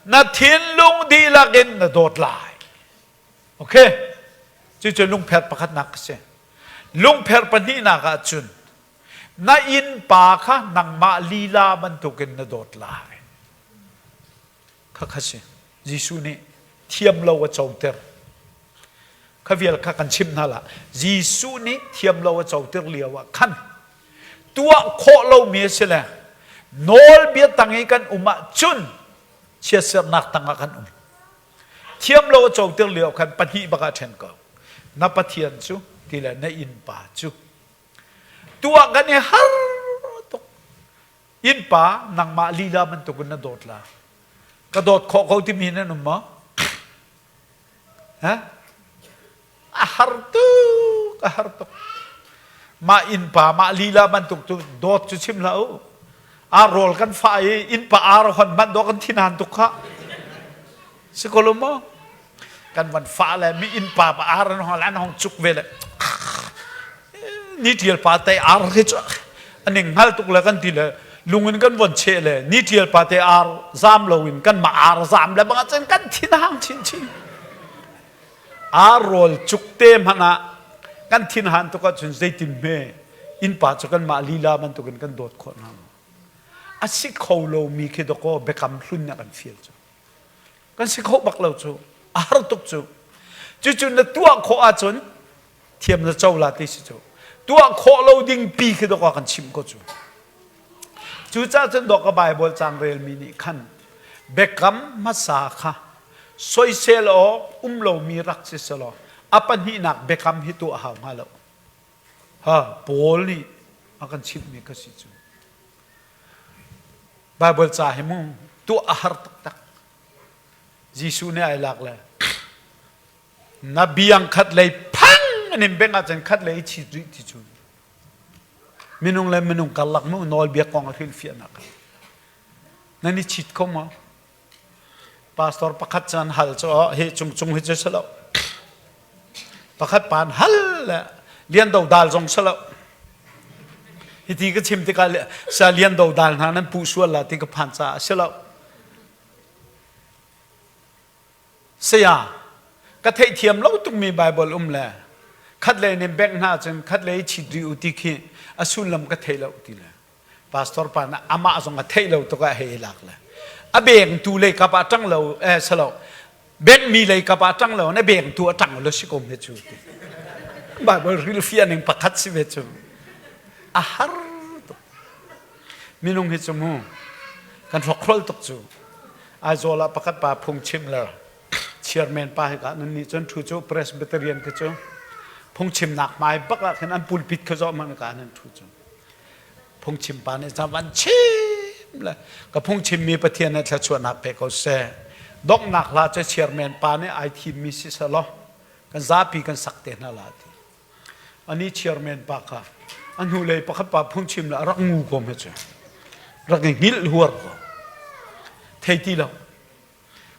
na thinlung dihlak in na dawt lai. Okay? Cucu lungpher pakhatnak a si. Lungpher pahnihnak ah cun na innpa kha nangmah lila bantukin na dawt lai. Khakha si. Jesuh nih thiam lo a coter. Kha vial kha kan chimh hna lah. Jesuh nih thiam lo a coter lio ah khan tuah khawh lomi a si le nawlbia tang i kan um ahcun chiatsernak tangah kan um. Thiam lo a coter lio khan pahnih bak ah ṭhen ko. Na Pathian cu ti le na innpa cu. Tuah kan i har tuk. Innpa nangmah lila bantukin na dawt la. Ka dawt khawh ko timi nan um maw? Ha? A har tuk, a har tuk. Mah innpa, mah lila bantuk cu dawt cu chim hlah u. Ar rawl kan fah i innpa ar hon hmanh dawh kan thinhan tuk kha. Si ko lo maw? Kan van fah le mi innpa pa ar an hong an hong cuk ve le ni tial pa te ar khi cu an ning hngal tuk le kan ti le lung in kan von cheh le ni tial pa te ar zam lo in kan mah ar zam le bang cun kan thin hang chin chin. Ar rawl cuk te hmanh ah kan thinhan tuk ahcun zeitin hme innpa cu kanmah lila bantukin kan dawt khawh hna maw? A si kho lomi khi dawkaw biakam hlun nih a kan fial cu. Kan si kho bak lo cu. A har tuk cu. Cucu na tuah khawh ahcun thiam na co la ti si cu. Tuah khawh lo ding pi khi dawkaw kan chimh ko cu. Cucaah cun dawk a Baibal caang relmi nih khan biakam hmasa kha soisel awk um lomi rak si selaw a pahnihnak biakam hi tuah hau hnga lo. Ha, Paul nih a kan chimhmi kha si cu. Baibal ca hi mu tuah a har taktak. Jesuh nih ai lak le na biang khat lei phang an in bengh ahcun khat lei i chit rih ti cu. Minung le minung karlak mu nawlbia kong a hrilhfiahnak ah. Nan i chit kho maw? Pastor pakhat cu an hal cu hi cung cung hi cu si lo. Pakhat pa an hal le Lian Do Dal zong si lo. Hiti ka chim tikah sa Lian Do Dal hna nan puh sual la ti ka phan caah si lo. Saya, ka theihthiam lo tukmi Baibal um le khatlei nih bengh hna cun khatlei chit rih u ti khi a sullam ka thei lo ti le pastor pa nih amah zong a theih lo tuk ah hei lak le a bengtu lei kap ah ṭang lo eh salo benghmi lei kap ah ṭang lo na bengtu a ṭang lo si ko me cu ti Bible hrilhfiah ning pakhat si ve cu a har tuk minung hi cu mu kan hrokhrol tuk cu Aizawl ah pakhat pa phungchim le chairman pa he ka nan nih cun thu cu Presbyterian khi cu phungchimnak hmai bak ah khin an pulpit kha zawh man ka nan thu cu phungchim pa nih ca van chim le ka phungchimmi Pathian nih thluachuahnak pe ko seh donghnak hla cu chairman pa nih ai thimmi si selaw kan zapi kan sak te hna la ti Ani chairman pa kha a hnulei pakhat pa phungchim le a rak ngu ko hme cu. Rak i hngilh huar ko. Thei ti lo.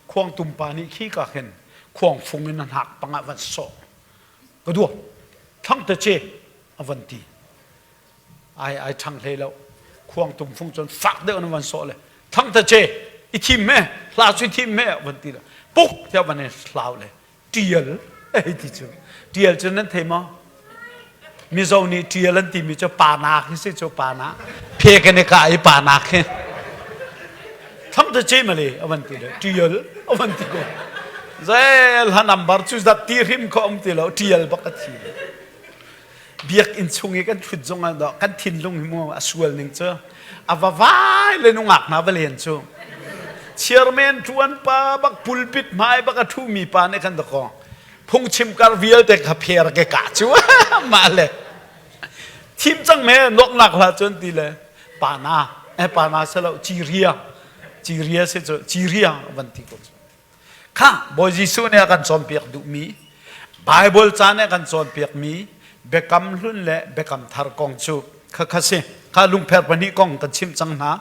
Khuangtum pa nih khi ka khin khuang fung in a hnak pangah van sawh. Ka dua. Thlang te ce a van ti. Ai ai ṭhang hlei lo. Khuangtum fung cun fak deuh in van sawh le thlang te ce i thim me hla cu i thim me van ti le puk tiah van i hlau le ṭial hei ti cu ṭial cu nan thei maw Mizo nih ṭial an timi cu panak hi si cu panak phek in i kah i panak hi tham te ce male a van ti le ṭial a van ti ko. Zel ha number cu zat ti hrim kho um ti lo tial bak a thi. Biakinn chung i kan thut zong ah kan thinlung hi mu a sual ning cu a va vai le nungak hna va len cu. Chairman tuan pa bak pulpit hmai bak a thu mi pa nih khan dakaw phungchim kar vialte kha pher ke ka cu mah le thim cang me nok nak hla cun ti le pana eh pana selo ciria ciria si cu ciria van ti ko cu kha Bawi Jesuh nih a kan cawnpiak duhmi Bible ca nih a kan cawnpiakmi biakam hlun le biakam thar kong cu kha kha si kha lungpher pahnih kong kan chimh cang hna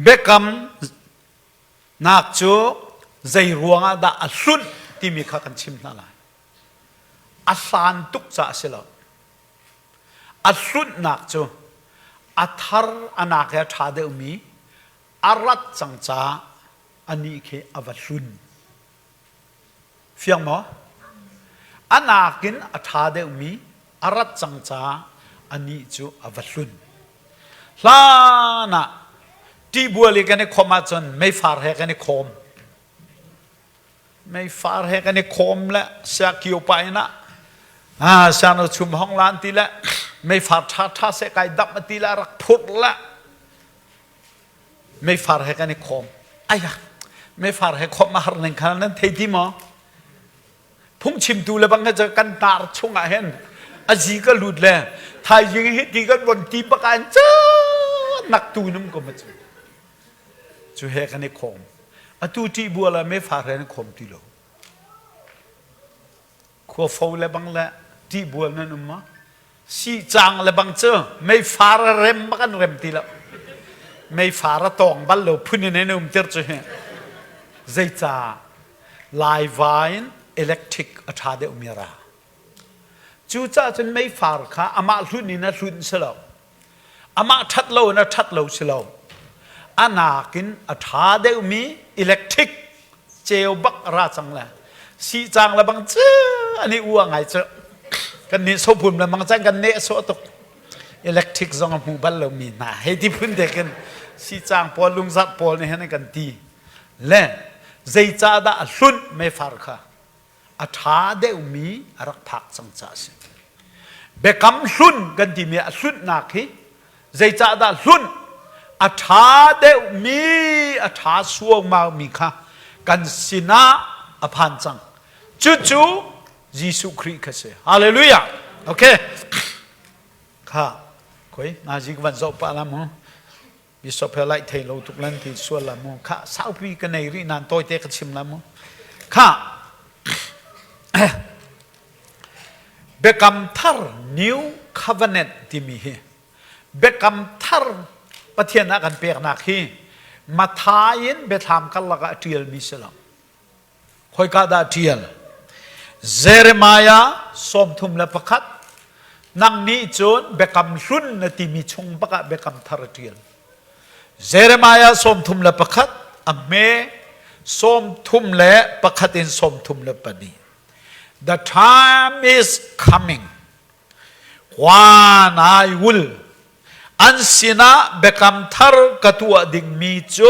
biakam nak cu zei ruangah dah a hlunh timi kha kan chim hna lai a hlan tuk caah a si lo a hlunhnak cu a thar a nak he a ṭha deuhmi a rat cang caah anih khi a va hlun. Fiang maw? A nakin a ṭha deuhmi a rat cang caah anih cu a va hlun. Hlan ah ṭihbual i kan i khawmh ahcun meifar he kan i khawm. Meifar he kan i khawm le siakio pa in ah ah siangno chum hong lan ti le meifar ṭha ṭha seh kai damh a ti le a rak phurh le meifar he kan i khawm aya meifar he khawm a har ning kha nan thei ti maw phungchimtu le bang he kan tar chungah hin a zi ka lut le thaizing hi ti kan von ti bak an ca nak tu num ko ma cu cu he kan i khawm atu ṭih bual ah meifar he an khawm ti lo khua fo le bang le ṭih bual nan um ma Sihcang le bang cu meifar a rem bak an rem ti lo. Meifar a tawng bal lo phun in an um tir cu hi. Zeicah Laiva in electric a ṭha deuhmi a ra. Cucaah cun meifar kha amah hlun in a hlun si lo. Amah ṭhat lo in a ṭhat lo si lo. A nakin a ṭha deuhmi electric ceu bak a ra cang le sihcang le bang cu an i ua ngai cu kan nih sophum le mang cang kan neh sawh tuk electric zong a hmu bal lomi hna hei ti phun te khin sihcang pawl lungzarh pawl nih hin kan ti le zeicah dah a hlunh meifar kha a ṭha deuhmi a rak phak cang caah a si. Biakam hlun kan timi a hlunhnak hi zeicahdah hlun a ṭha deuhmi a ṭha suaumau kha kan sinah a phan cang. Cucu Jesuh Khrih kha si. Hallelujah. Okay. Kha koi ngazi ka van zoh pah la mu. Bishop he laih thei lo tuk lan ti sual la mu kha saupi ka nei rih nan tawite ka chim la mu kha biakam thar new covenant timi hi biakam thar Pathian ah kan peknak hi Mathai in biathlam karlak ah a ṭialmi si lo Khoika dah ṭial? Jeremiah 31 nang nih cun biakam hlun na timi chung bak ah biakam thar a ṭial. Jeremiah 31 a hme 31 in 34. The time is coming when I will an sinah biakam thar ka tuah dingmi cu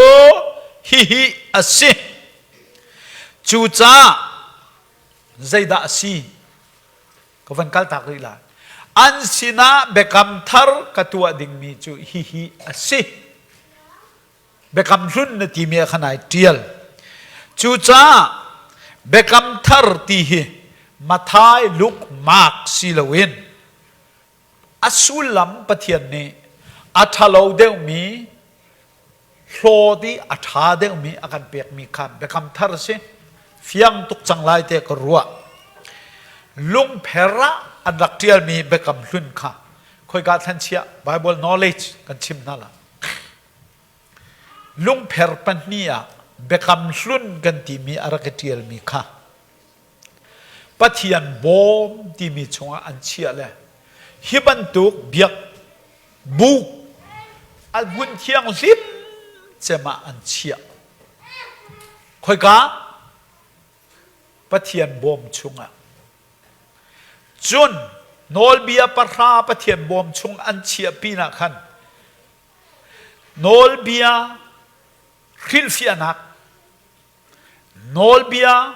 hihi a si. Cucaah zeidah a si? Ka van kaltak rih lai. An sinah biakam thar ka tuah dingmi cu hihi a si. Biakam hlun na timi ah khan ai ṭial. Cucaah biakam thar ti hi Mathai, Luke, Mark si loin a sullam Pathian nih a ṭhalo deuhmi hlawt i a ṭha deuhmi a kan pekmi kha biakam thar a si. Fiang tuk cang lai tiah ka ruah. Lungpher ah an rak ṭialmi biakam hlun kha khoika thlan chiah Bible knowledge kan chim hna lai. Lungpher pahnih ah biakam hlun kan timi a rak i ṭialmi kha Pathian bawm timi chungah an chiah le hi bantuk biak buk a hmun thianghlim cem ah an chiah. Khoika? Pathian bawm chungah. Cun nawlbia pahra Pathian bawm chung an chiah pinah khan nawlbia hrilhfiahnak. Nawlbia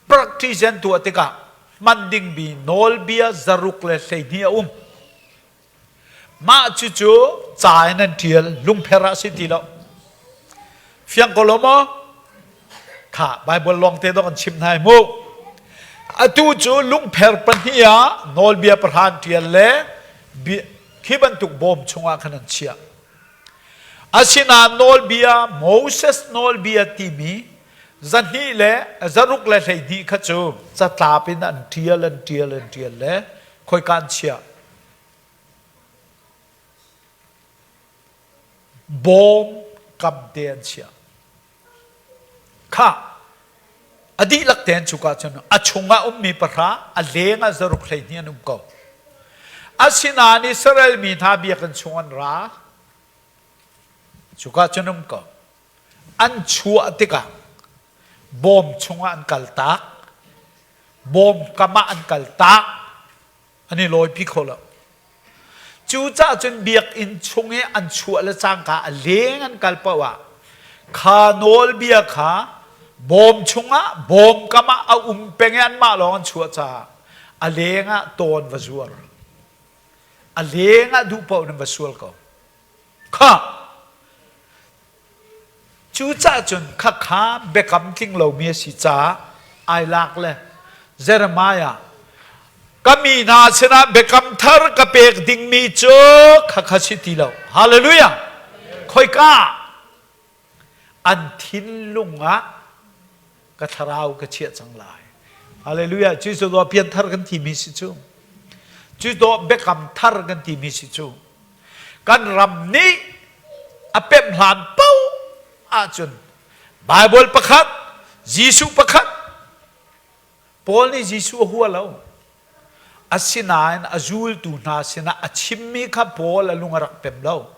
practice an tuah tikah hman dingmi nawlbia 112 a um. Mah cucu ca in an ṭial, lungpher ah si ti lo. Fiang ko lo maw? Kha Baibal lawng te dong an chim hna mu. Atu cu lungpher pahnih ah nawlbia pahra an ṭial le khi bantuk bawm chungah khan an chiah. Asinain nawlbia Moses nawlbia timi zahnih le zaruk le 12 kha cu catlap in an ṭial an ṭial an ṭial le khoika an chiah. Bawm kam te an chiah. Kha a dihlak tein cuka cun a chungah ummi pahra a leng ah zaruk 12 an um ko. Asinain Israel mi hna biakinn chung an ra. Cuka cun um ko. An chuah tikah bawm chungah an kaltak. Bawm kam ah an kaltak. An i lawipi kho lo. Cucaah cun biakinn chung i an chuah le cangka a leng an kal paoh ah kha nawlbia kha bawm chungah bawm kam ah a um peng i anmah lawng an chuah caah a leng ah tawn va zuar. A leng ah duh paoh in va sual ko. Kha Cucaah cun khakha biakam tling lomi a si caah ai lak le Jeremiah ka mi hna sinah biakam thar ka pek dingmi cu khakha si ti lo. Hallelujah! Khoika an thinlung ah ka thlarau ka chiah cang lai. Hallelujah! Cu cu pianthar kan timi si cu. Cu dawh biakam thar kan timi si cu. Kan ram nih a pemh hlan paoh ahcun Baibal pakhat, Jesuh pakhat, Paul nih Jesuh a hua lo. Asinain a zultu hna sinah a chimmi kha Paul a lung a rak pem lo.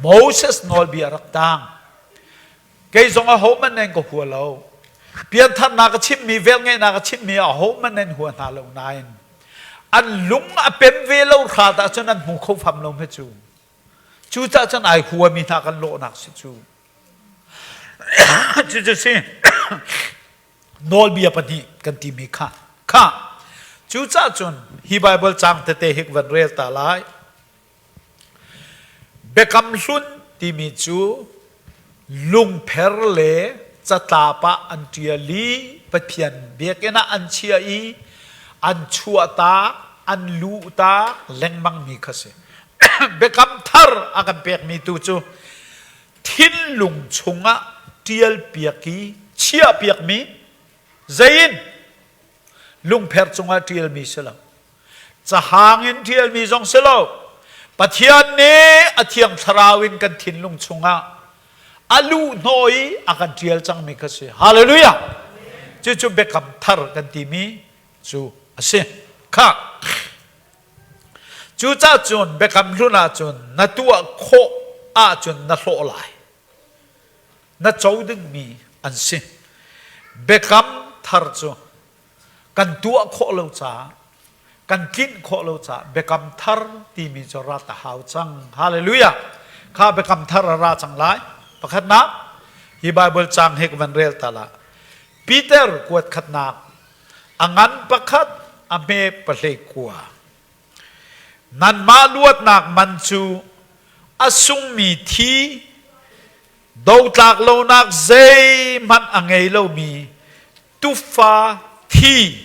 Moses nawlbia a rak tang. Kei zong ahohmanh nan ka hua lo. Piantharnak a chimmi, velngeihnak a chimmi ahohmanh nan hua hna lo nain an lung a pem ve lo hrat ahcun an hmu kho fam lo hme cu. Cucaah cun ai huami hna kan lawhnak si cu. Cucu si nawlbia pahnih kan timi kha kha cucaah cun hi Baibal caang tete hi van rel ta lai. Biakam Hlun timi cu lungpher le catlap ah an ṭial i Pathian biakinn ah an chiah i an chuahtak, an luhtak lengmangmi kha si. Biakam thar a kan pekmi tu cu thinlung chungah ṭialpiak i chiahpiakmi zei in lungpher cungah ṭialmi si lo. Cahang in ṭialmi zong si lo. Pathian nih a thiang thlarau in kan thinlung chungah a luh hnawh i a kan ṭial cangmi kha si. Hallelujah! Cucu biakam thar kan timi cu a si. Kha. Cucaah cun biakam hlun ahcun na tuah khawh ahcun na hlawh lai. Na co dingmi an si. Biakam thar cu kan tuah khawh lo caah kan tlinh khawh lo caah biakam thar timi cu rat a hau cang. Hallelujah! Kha biakam thar a ra cang lai. Pakhatnak, hi Bible caang hi ka van rel ta la. Peter kuat khatnak, a ngan pakhat, a hme pahlei kua. Nanmah luatnak man cu a sungmi thi dotlak lonak zeihmanh a ngei lomi tufa thi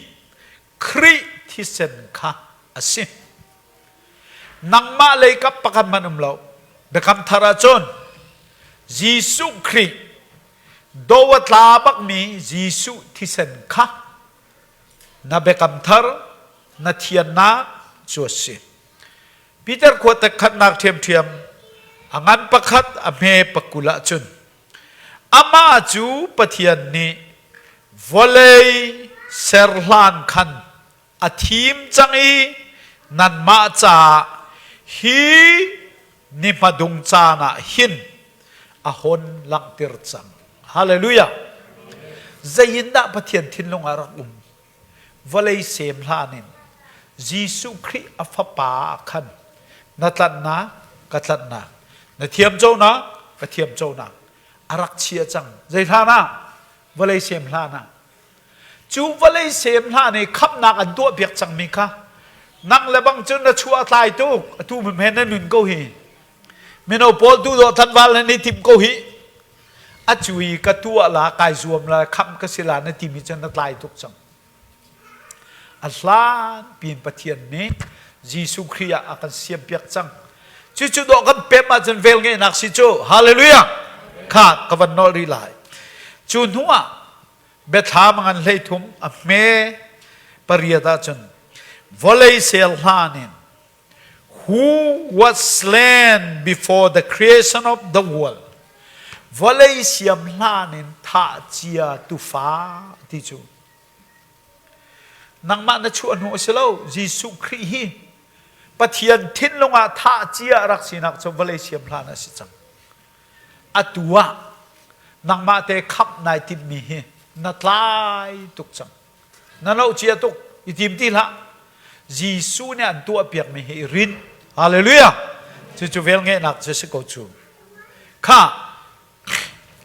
Khrih thisen kha a si. Nangmah lei kap pakhat hmanh um lo. Biakam thar ahcun Jesuh Khrih do a tla bakmi Jesuh thisen kha na biakam thar na thiannak cu a si. Peter khua khatnak ṭhiamṭhiam a ngan pakhat a hme pakul ahcun Amah cu Pathian nih vawlei ser hlan khan a thim cang i nanmah caah hi ni hmadung caan ah hin a hon langhter cang. Hallelujah! Zeiindah Pathian thinlung ah rak um? Vawlei sem hlan in Jesuh Khrih a fapa ah khan na tlanhnak ka tlanhnak na thiamconak ka thiamconak a rak chia cang. Zei hlan ah? Vawlei sem hlan ah. Cu vawlei sem hlan i khamhnak an tuahpiak cangmi kha nang le bang cu na chuah a tlai tuk atu he na nun ko hi. Mino pawl tu dawh thanval nan i tim ko hi. A cu i ka tuah la kai zuam la khamh ka si la na timi cu na tlai tuk cang. A hlan piin Pathian nih Jesuh Khrih ah a kan siampiak cang. Cucu dawh kan pem ahcun velngeihnak si cu. Hallelujah! Kha ka van nolh rih lai. Cu hnu ah biathlam ngan 13 a hme pariat ahcun vawlei sel hlan in who was slain before the creation of the world vawlei siam hlan in thah cia tufa ti cu Nangmah na chuah hnu a si lo. Jesuh Khrih hi Pathian thinlung ah thah cia rak sinak cu vawlei siam hlan a si cang. Atu ah nangmah te khamh nai timhmi hi na tlai tuk cang. Na loh cia tuk. I tim ti hlah. Jesuh nih an tuahpiakmi hi i rin. Hallelujah! Cucu velngeihnak cu si ko cu. Kha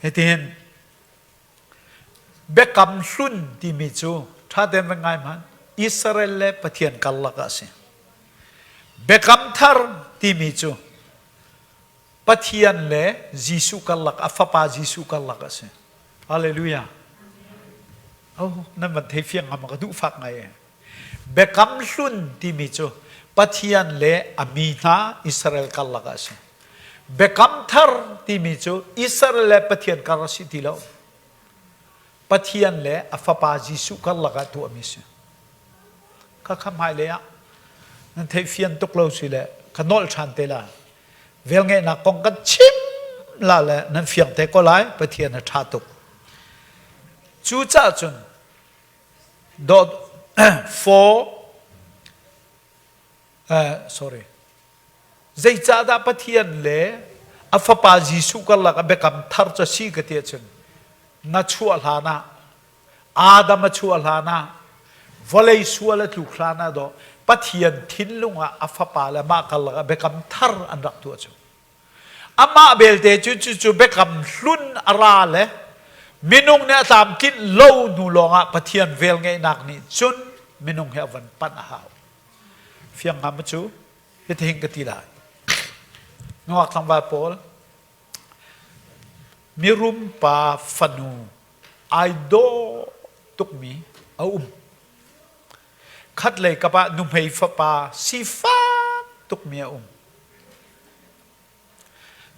hitihin Biakam hlun timi cu ṭha tein va ngai hmanh. Israel le Pathian karlak ah a si. Biakam thar timi cu Pathian le Jesuh karlak, a fapa Jesuh karlak a si. Hallelujah. Oh, nan van thei fiang ngam ka duh fak ngai e. Biakam hlun timi cu Pathian le a mi hna Israel karlak ah a si. Biakam thar timi cu Israel le Pathian kar a si ti lo. Pathian le a fapa Jesuh karlak ah tuahmi a si. Khakha hmailei ah nan theih fian tuk lo si le ka nolh ṭhan te la. Velngeihnak kong kan chim la le nan fiang te ko lai Pathian a ṭha tuk. Cucaah cun dot for sorry zeicahdah Pathian le a fapa Jesuh karlak a biakam thar cu si ka ti ahcun na chuah hlan ah Adam a chuah hlan ah vawlei sual a tluk hlan ah dawh Pathian thinlung ah a fapa le mah karlak ah biakam thar an rak tuah cu Amah belte cu cucu biakam hlun a ra le minung nih a tlamtlinh lo hnu lawngah Pathian velngeihnak nih cun minung hi a van panh a hau. Fiang hnga maw cu? Hitihin ka ti lai. Nungak tlangval pawl mirum pa fanu ai dawh tukmi a um. Khatlei kap ah nuhmei fapa sifak tukmi a um.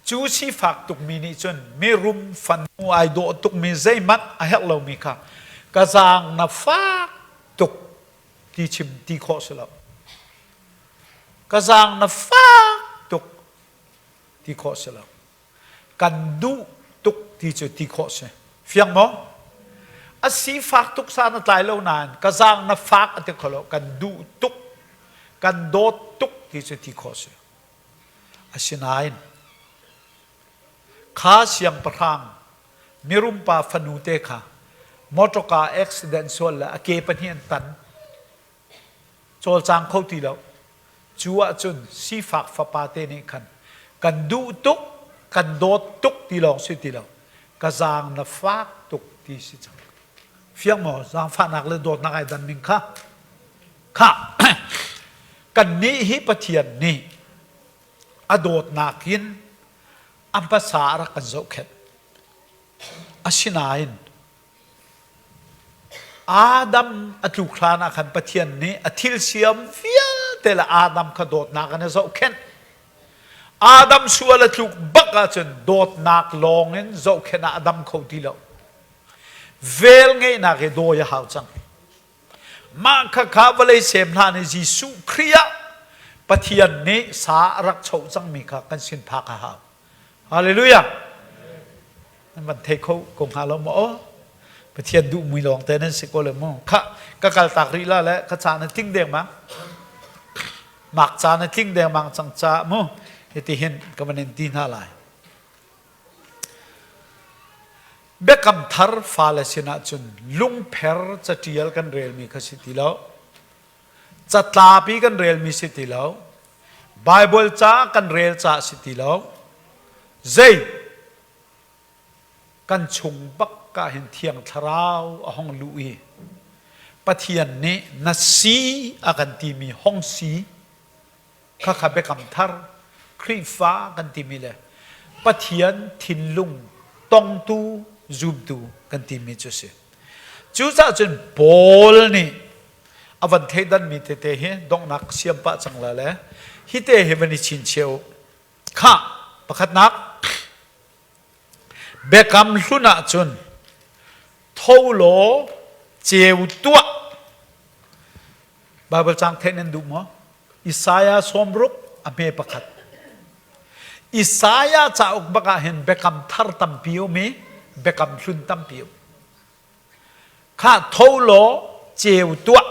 Cu sifak tukmi nih cun mirum fanu ai dawh tukmi zeihmanh a herh lomi kha ka zaang na fak tuk ti chim ti khawh si lo. Ka zaang na fak tuk ti khawh si lo. Kan duh tuk ti cu ti khawh si. Fiang maw? A sifak tuk san a tlai lo nain ka zaang na fak a ti kho lo. Kan duh tuk, kan dawt tuk ti cu ti khawh si. Asinain kha siangpahrang mirumpa fanute kha mawṭawka accident sual le a ke pahnih an tan cawlcang kho ti lo. Cu ahcun sifak fapa te nih khan kan duh tuk, kan dawt tuk ti lawng si ti lo. Ka zaang na fak tuk ti si cang. Fiang maw? Zaangfahnak le dawtnak ai dan ning kha. Khah, kannih hi Pathian nih a dawtnak in a hmasa a rak kan zohkhenh. Asinain Adam a tluk hlan ah khan Pathian nih a thil siam vialte le Adam kha dawtnak in a zohkhenh. Adam sual a tluk bak ahcun dawtnak lawng in zohkhenh ah a dam kho ti lo. Vel ngeihnak hi dawi a hau cang. Mah khakha vawlei sem hlan i Jesuh Khrih ah Pathian nih sa a rak choh cangmi kha kan sin phak a hau. Hallelujah! Nan van thei kho ko hnga lo maw? Aw, Pathian duh mui lawng te nan si ko le mu. Kha ka kal tak rih la le ka caan a tling dengmang. Mak caan a tling dengmang cang ca mu. Hiti hin ka van in ti hna lai. Biakam thar fale sinah cun lungpher caṭial kan relmi kha si ti lo. Catlapi kan relmi si ti lo. Baibal ca kan rel ca si ti lo. Zei kan chung bak. bak ah hin Thiang Thlarau a hong luh i Pathian nih na si a kan timi hong si khakha biakam thar Khrihfa kan timi le Pathian thinlung tongtu zumtu kan timi cu si. Cucaah cun Paul nih a van thleidanmi tete hi donghnak siam pah cang la le hi te hi van i chinchiah u. Khah, pakhatnak Biakam hlun ahcun tho law ceu tuah. Baibal caang theih nan duh maw? Isaiah 60 a hme pakhat. Isaiah cauk bak ah hin biakam thar tampi um i biakam hlun tampi um. Khah tho law ceu tuah.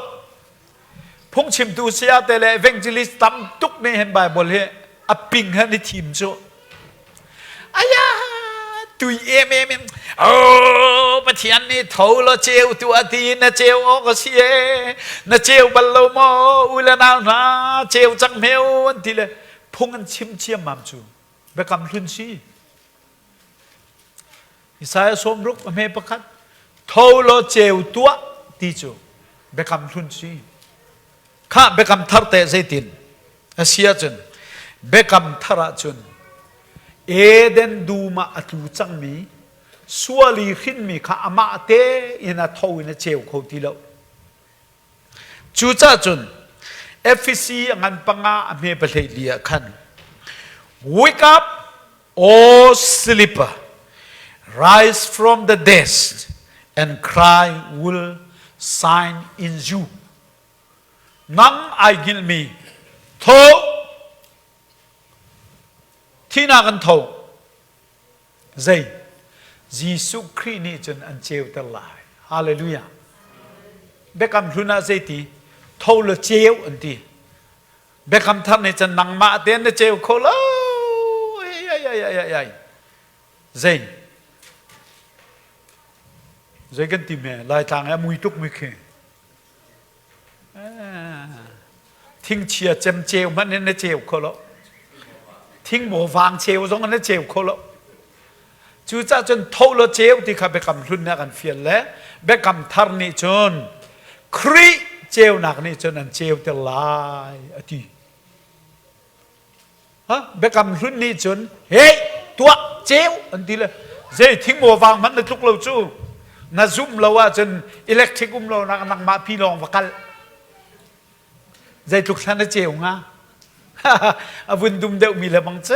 Phungchimtu saya te le evangelist tam tuk nih hin Bible hi a ping han i thim cu. Aya tui em em in oh Pathian nih tho law ceu tuah ti na ceu awk a si e na ceu bal lo maw u le nau hna ceu cang hmeu an ti le phung an chim ciammam cu biakam hlun si. Isaiah 60 a hme pakhat tho law ceu tuah ti cu biakam hlun si. Khah biakam thar te zeitin a si ahcun biakam thar ahcun Eden dum ah a tlu cangmi sual i hrinmi kha amah te in a tho in a ceu kho ti lo. Cucaah cun Efesi a ngan panga a hme pahlei li ah khan Wake up, O sleeper, rise from the dead, and Christ will shine in you. Nang ai hngilhmi tho thihnak an tho Zei? Jesuh Khrih nih cun an ceuter lai. Hallelujah. Biakam hlun ah zeiti? Tho le ceu an ti. Biakam thar nih cun nangmah tein na ceu kho lo. Ai ai ai ai ai. Zei? Zei kan ti me? Laitlang i a mui tuk mi khi. Thingchia cem ceu hmanh in na ceu kho lo. Thingmaw vang ceu zong in na ceu kho lo. Cucaah cun tho law ceu ti kha biakam hlun nih a kan fial le biakam thar nih cun Khrih ceunak nih cun an ceuter lai a ti. Biakam hlun nih cun hei tuah ceu an ti le zei thingmaw vang hmanh na tluk lo cu na zumh lo ahcun electric um lo nak nangmah pi lawng va kal zeitluk thlan na ceu nga a vun dum deuh mi le bang cu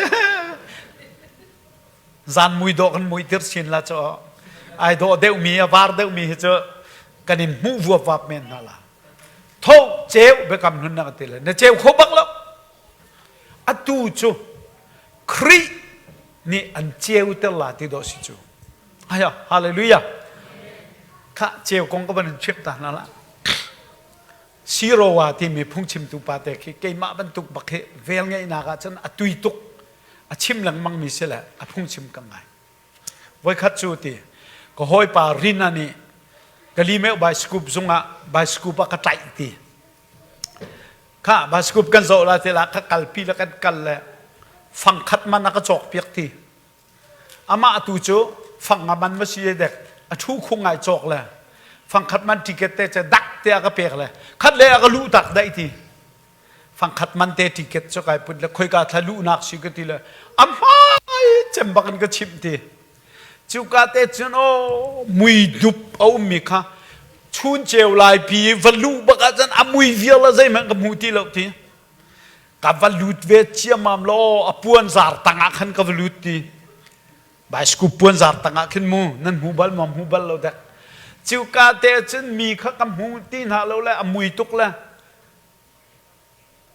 zan mui dawh kan mui tir chin la cu ai dawh deuh mi a var deuh mi hi cu kan in hmuh vuap vap men hna la tho ceu biakam hlun na ka ti le na ceu kho bak lo Atu cu Khrih nih an ceuter la ti dawh si cu. Aya, hallelujah. Kha ceu kong ka van in chimh ta hna la. Sirowa timi phungchimtu pa te khi keimah bantuk bak hi vel ngeihnak ah cun a tui tuk a chim lengmang mi si le a phungchim ka ngai. Voikhat cu ti ka hawipa Rina nih Kalimeu bicycle zung ah bicycle ah ka tlaih ti. Kha bicycle kan zoh la te la ka kalpi le kan kal le fang khat man a ka cawk piak ti. Amah tu cu fang a man ma si dek a thu khung ngai cawk le fang khat man ticket te che dak te a ka pek le khat le a ka luh tak dai ti. Fang khat man te ticket cu kai put le khoika thla luhnak si ka ti le a hmai cem bak in ka chimh ti. Cuka te cun aw mui dup a ummi kha chun ceu laipi va luh bak ahcun a mui vial a zeihmanh ka hmu ti lo ti. Ka va lut ve ciammam law a puanzar tangah khan ka va lut ti. Bicycle puanzar tangah khin mu nan hmu bal maw hmu bal lo dek. Cuka te cun mi kha ka hmu ti hna lo le a mui tuk le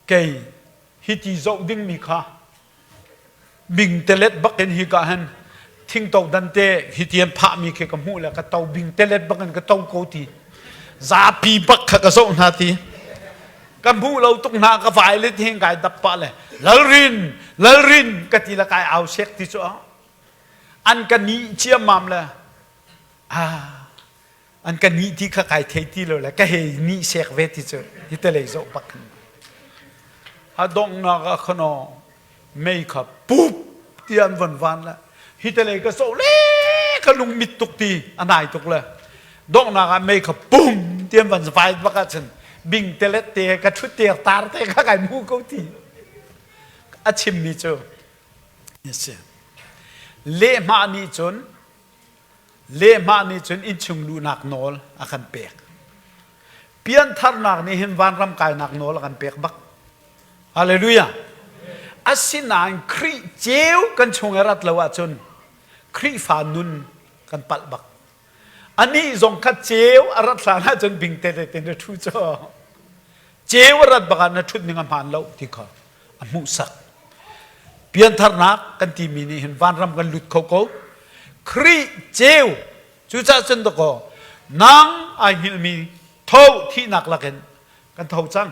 Kei hiti zoh dingmi kha bingtelet bak in hika hin thingto dante hiti an phahmi khi ka hmuh le ka to bingtelet bak in ka to ko ti zapi bak kha ka zoh hna ti ka hmuh lo tuk hna ka vai le heng kai dap pah le lalrin lalrin ka ti le kai au sek ti cu an ka ni ciammam le ah an ka nih ti kha kai thei ti lo le ka hei nih sek ve ti cu hi te lei zoh bak hin a donghnak ah khano mei kha pup ti an von van la hi te lei ka zoh lek. Ka lung mit tuk ti a nai tuk le donghnak ah mei kha pum ti an van vai bak ahcun bing telet te ka ṭhut te tar te kha kai mu ko ti a chimmi cu a si. Lehhmah nih cun lehhmah nih cun innchung luhnak nawl a kan pek. Piantharnak nih hin vanram kainak nawl a kan pek bak. Hallelujah. Asinain Khrih ceu kan chung i rat lo ahcun Khrihfa nun kan palh bak. Anih zong kha ceu a rat hlan ahcun bing te te na ṭhu cu. Ceu a rat bak ah na ṭhut ning a hmaan lo ti kha a hmuhsak. Piantharnak kan timi nih hin vanram kan lut kho ko. Khrih ceu cucaah cun dakaw nang ai hngilhmi tho thihnak lakin kan tho cang.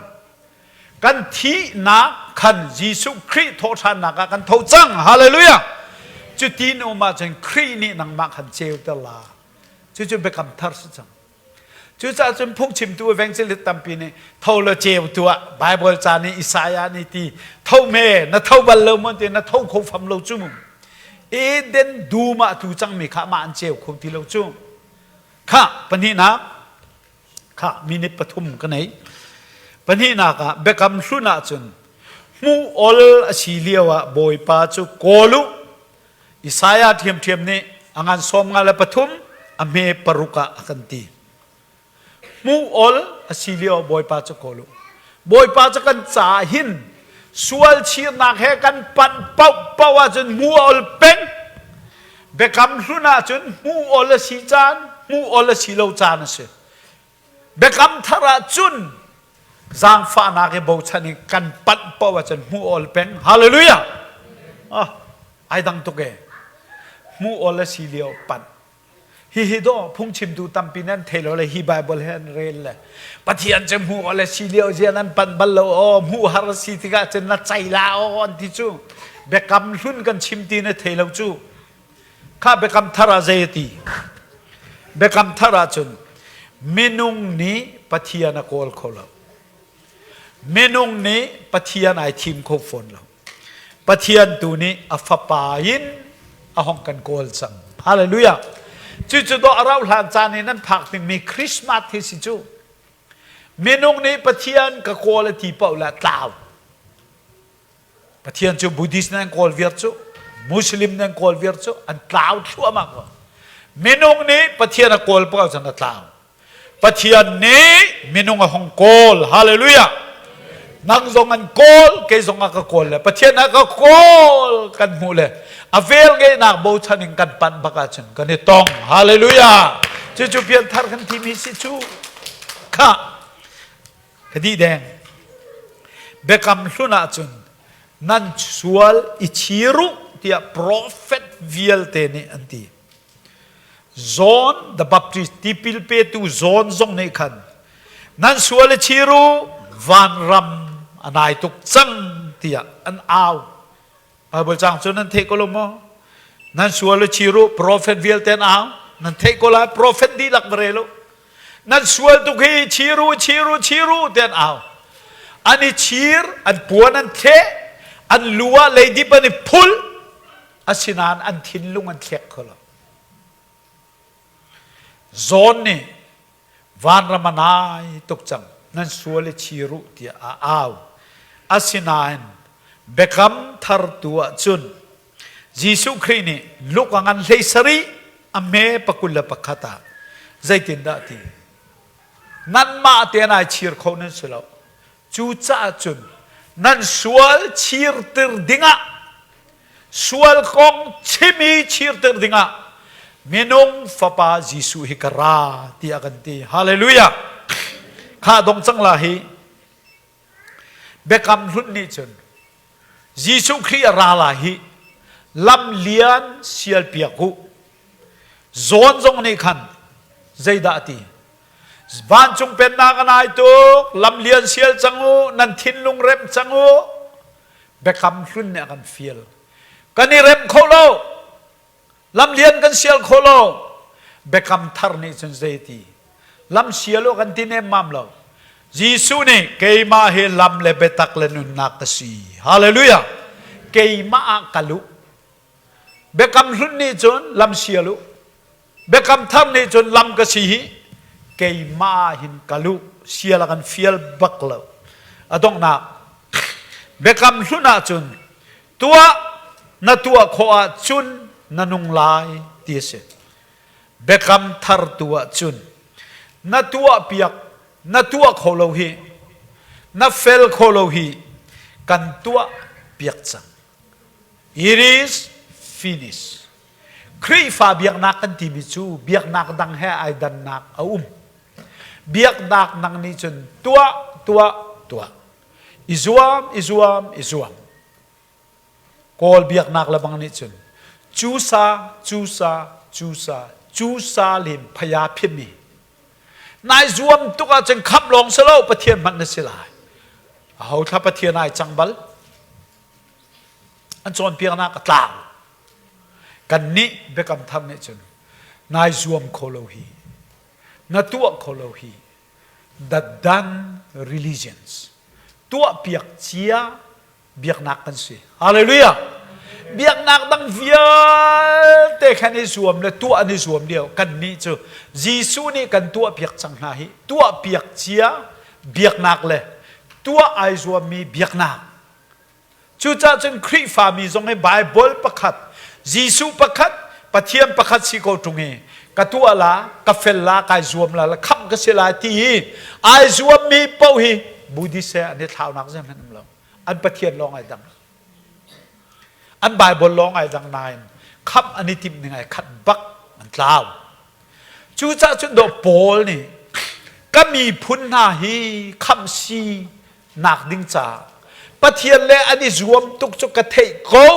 Kan thihnak khan Jesuh Khrih thawhṭhannak ah kan tho cang. Hallelujah! Cuti na um ahcun Khrih nih nangmah khan ceuter la. Cucu biakam thar si cang. Cucaah cun phungchimtu evangelist tampi nih tho law ceu tuah Bible ca nih Isaiah nih ti tho me na tho bal lo maw ti na tho kho fam lo cu mu. Eden dum ah tu cangmi kha mah an ceu kho ti lo cu. Kha pahnihnak kha minute pathum ka nei. Pahnihnak ah biakam hlun ahcun hmuh ol a si lio ah Bawipa cu kawl u Isaiah ṭhiamṭhiam nih a ngan 53 a hme paruk ah a kan ti. Hmuh ol a si lio Bawipa cu kawl u. Bawipa cu kan caah hin sual chirnak he kan panh paohpaoh ahcun hmuh ol peng. Biakam hlun ahcun hmuh ol a si caan, hmuh ol a si lo caan a si. Biakam thar ahcun zaangfahnak i bochan in kan panh paoh ahcun hmuh ol peng. Hallelujah! Ah, ai dang tuk e. Hmuh ol a si lio panh. Hihi dawh phungchimtu tampi nan thei lo le hi Bible he an rel le Pathian cu hmuh ol a si lio zia nan panh bal lo aw hmuh har a si tikah cun na cei la aw an ti cu biakam hlun kan chim ti na thei lo cu Kha biakam thar ah zei a ti? Biakam thar ahcun minung nih Pathian a kawl kho lo. Minung nih Pathian ai thim kho fawn lo. Pathian tu nih a fapa in a hong kan kawl cang. Hallelujah. Cucu dawh a rauh hlan caan i nan phak dingmi Christmas hi si cu. Minung nih Pathian ka kawl a ti paoh le tlau. Pathian cu Buddhist nan kawl viar cu Muslim nan kawl viar cu an tlau thluahmah ko. Minung nih Pathian a kawl paoh cun a tlau. Pathian nih minung a hung kawl. Hallelujah. Nang zong an kawl, kei zong a ka kawl le Pathian a ka kawl kan hmuh le a vel ngeihnak bochan in kan panh bak ahcun kan i tong. Hallelujah. Cucu pianthar kan timi si cu. Kha Ka dih deng. Biakam hlun ahcun nan sual i chir u tiah profet vialte nih an ti. John the Baptist tipil petu John zong nih khan nan sual i chir u vanram a nai tuk cang tiah an au. Bible cang cu nan theih ko lo maw? Nan sual i chir u profet vialte an au. Nan theih ko lai profet dihlak va rel u. Nan sual tuk hi chir u chir u chir u ti an au. An i chir, an puan an thleh, an lu ah leidip an i phul. Asinain an thinlung an thlek kho lo. John nih vanram a nai tuk cang nan sual i chir u tiah a au. Asinain biakam thar tu ah cun Jesuh Khrih nih Luke a ngan 17 a hme 21 ah zeitindah ti nanmah te nai chir kho nan si lo cucaah cun nan sual chirtir dingah sual kong chim i chirtir dingah minung fapa Jesuh hi ka ra tiah kan ti hallelujah kha dong cang la hi biakam hlun nih cun Jesuh Khrih a ra lai hi lam lian sial piak u. Zawn zong nih khan zeidah a ti? Vancung pennak a nai tuk, lam lian sial cang u, nan thinlung rem cang u. Biakam hlun nih a kan fial. Kan i rem kho lo. Lam lian kan sial kho lo. Biakam thar nih cun zei ti? Lam sial u kan ti nemmam lo. Jesuh nih keimah hi lam le biatak le nunnak ka si. Hallelujah. Keimah ah kal u. Biakam hlun nih cun lam sial u. Biakam thar nih cun lam ka si hi keimah hin ka luh sial a kan fial bak lo. A donghnak biakam hlun ahcun tuah na tuah khawh ahcun na nung lai ti a si. Biakam thar tu ahcun na tuah piak na tuah kho lo hi na fel kho lo hi kan tuah piak cang. It is finished. Khrihfa biaknak kan timi cu biaknak dang he ai dannak a um. Biaknak dang nih cun tuah, tuah, tuah. I zuam, i zuam, i zuam. Kawl biaknak le bang nih cun cusa, cusa, cusa, cusa lim phaya phimi. Nai zuam tuk ahcun khamh lawng si lo Pathian hmanh na si lai. Aho thla Pathian ai cang bal? An cawnpiaknak a tlang. Kannih Biakam Thar nih cun nai zuam kho lo hi, na tuah kho lo hi, the done religions tuahpiak cia biaknak kan si. Hallelujah! Biaknak dang vialte khan i zuam le tuah an i zuam lio kannih cu Jesuh nih kan tuahpiak cang hna hi tuahpiak cia biaknak le tuah ai zuammi biaknak Cucaah cun Khrihfami zong hi Baibal pakhat, Jesuh pakhat, Pathian pakhat si ko ṭung i ka tuah la, ka fel la, kai zuam la, la khamh ka si lai ti i ai zuammi paoh hi Buddhist he an i thlaunak zeihmanh um lo. An Pathian lawng ai dang. An Baibal lawng ai dang nain khamh an i timh ning ai khat bak an tlau. Cucaah cun dawh Paul nih ka miphun hna hi khamh si nak ding caah Pathian le an i zuam tuk cu ka theih ko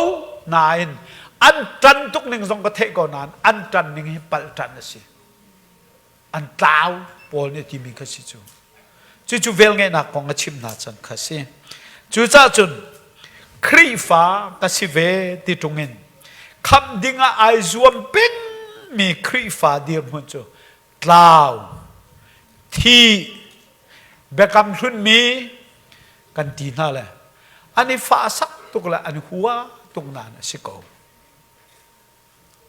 nain an ṭan tuk ning zong ka theih ko nain an ṭan ning hi palh ṭan a si. An tlau Paul nih timi kha si cu. Cucu velngeihnak kong a chim hna cang kha si. Cucaah cun Khrihfa ka si ve ti ṭung in khamh ding ah ai zuam pengmi Khrihfa dirhmun cu tlau, thi, biakam hlunmi kan ti hna le an i fahsak tuk le an hua tuk nain a si ko.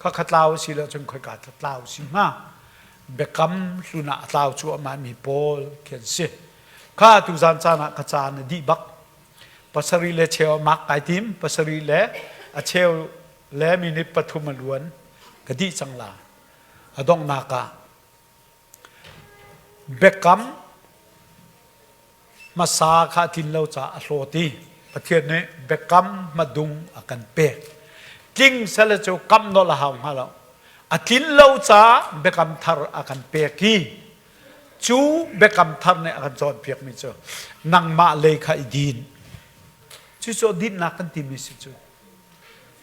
Khakha tlau a si lo cun khoika tlau si hnga. Biakam hlun ah a tlau cuahmah mi pawl khi an si. Kha tuzan caan ah ka caan a dih bak. Pasarih le cheu mak kai tim, pasarih le a cheu le minute pathum a luan ka dih cang la. A donghnak ah biakam hmasa kha a tlin lo caah a hlawt i Pathian nih biakam hmadung a kan pek. Tling sele cu kam nolh a hau hnga lo. A tlin lo caah biakam thar a kan pek i cu biakam thar nih a kan cawnpiakmi cu nangmah lei kha i din. Cucu dinnak kan timi si cu.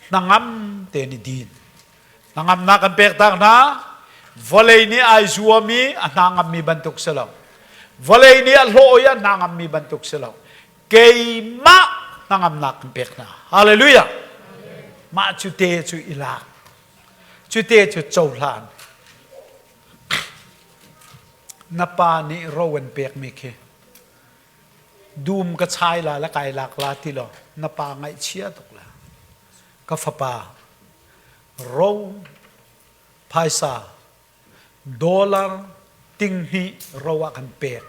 Hnangam tein i din. Hnangamnak kan pek tak hna. Vawlei nih ai zuam i a hna ngammi bantuk si lo. Vawlei nih a hlawh i a hna ngammi bantuk si lo. Keimah hnangamnak kan pek hna. Hallelujah. Mah cu te cu i lak. Cu te cu cohlan. Na pa nih ro an pekmi khi dum ka chai la le kai lak la ti lo na pa ngaihchia tuk la. Ka fapa ro phaisa dollar tinghnih ro ah kan pek.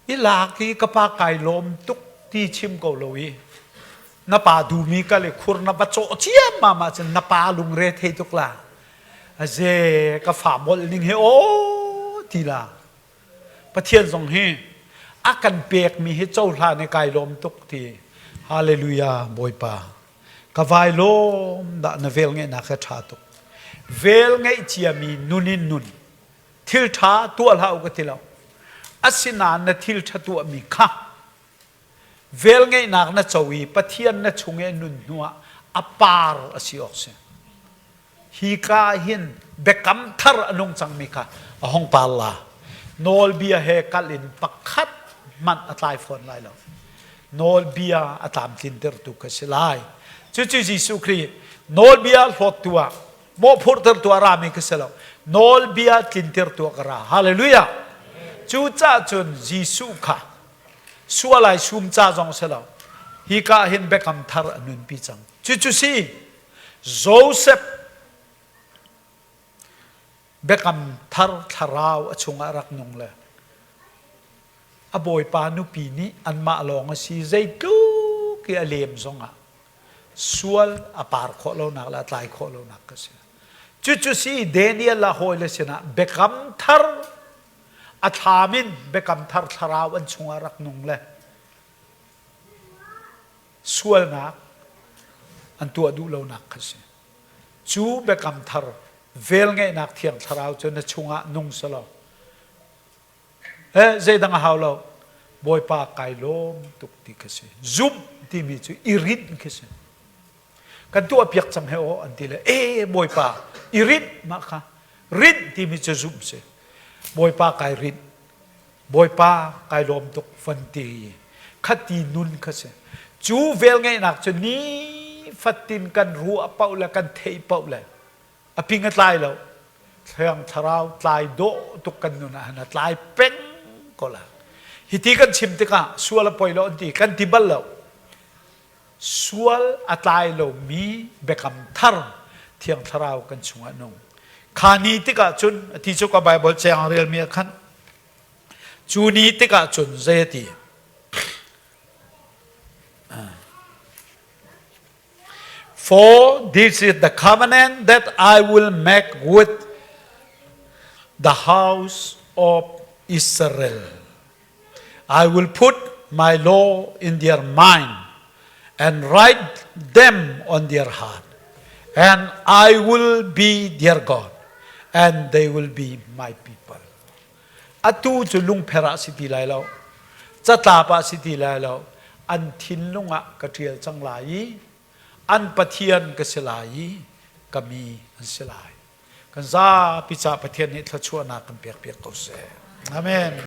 I lak i ka pa kai lawm tuk ti chim ko lo i na pa duhmi kal i khur na va cawh ciammam ahcun na pa lungre thei tuk la. Aze ka fa molh ning hi aw ti la. Pathian zong hi a kan pekmi hi cohlan i kai lawm tuk ti Hallelujah Bawipa ka vai lawm dah na vel ngeihnak he ṭha tuk vel ngeih ciami nun in nun thil ṭha tuah hlah u ka ti lo asinain na thil ṭha tuahmi kha vel ngeihnak na co i Pathian na chung i nun hnuah a par a si awk si Hika hin biakam thar a nung cangmi kha a hong par la. Nawlbia he kal in pakhat hmanh a tlai fawn lai lo. Nawlbia a tlamtlintertu ka si lai. Cucu Jesuh Khrih nawlbia hlawttu ah mawhphurhtertu ah rami ka si lo. Nawlbia tlintertu ah ka ra. Hallelujah! Cucaah cun Jesuh kha sual ai sum ca zong si lo. Hika hin biakam thar a nunpi cang. Cucu si Joseph. Biakam thar thlarau a chungah rak nung le a bawipa nupi nih anmah lawng a si zeitluk i a lem zongah sual a par khawh lonak le a tlai khawh lonak ka si. Cucu si Daniel a hawile sinah biakam thar a thlam in biakam thar thlarau an chungah rak nung le sualnak an tuah duh lonak kha si. Cu biakam thar velngeihnak thiang thlarau cu na chungah nung selaw He zeidang a hau lo. Bawipa kai lawm tuk ti kha si. Zumh timi cu i rinh khi si. Kan tuah piak cang he aw an ti le e Bawipa i rinh mah kha rinh timi cu zumh si. Bawipa kai rinh. Bawipa kai lawm tuk van ti khati nun kha si. Cu velngeihnak cu ni fatin kan ruah paoh le kan theih paoh le a ping a tlai lo Thiang Thlarau tlai dawh tuk kan nun ah hin a tlai peng ko la hiti kan chim tikah sual a poi lo an ti kan ti bal lo sual a tlai lomi biakam thar Thiang Thlarau kan chungah nung kha ni tikah cun ati cu ka Bible cheng relmi ah khan cu ni tikah cun zei a ti For this is the covenant that I will make with the house of Israel. I will put my law in their mind and write them on their heart. And I will be their God, and they will be my people. Atu cu lungpher ah si ti lai lo, catlap ah si ti lai lo, an thinlung ah ka ṭial cang lai i an Pathian ka si lai i ka mi an si lai. Kan zapi ca Pathian nih thluachuahnak kan pekpiak ko seh. Amen.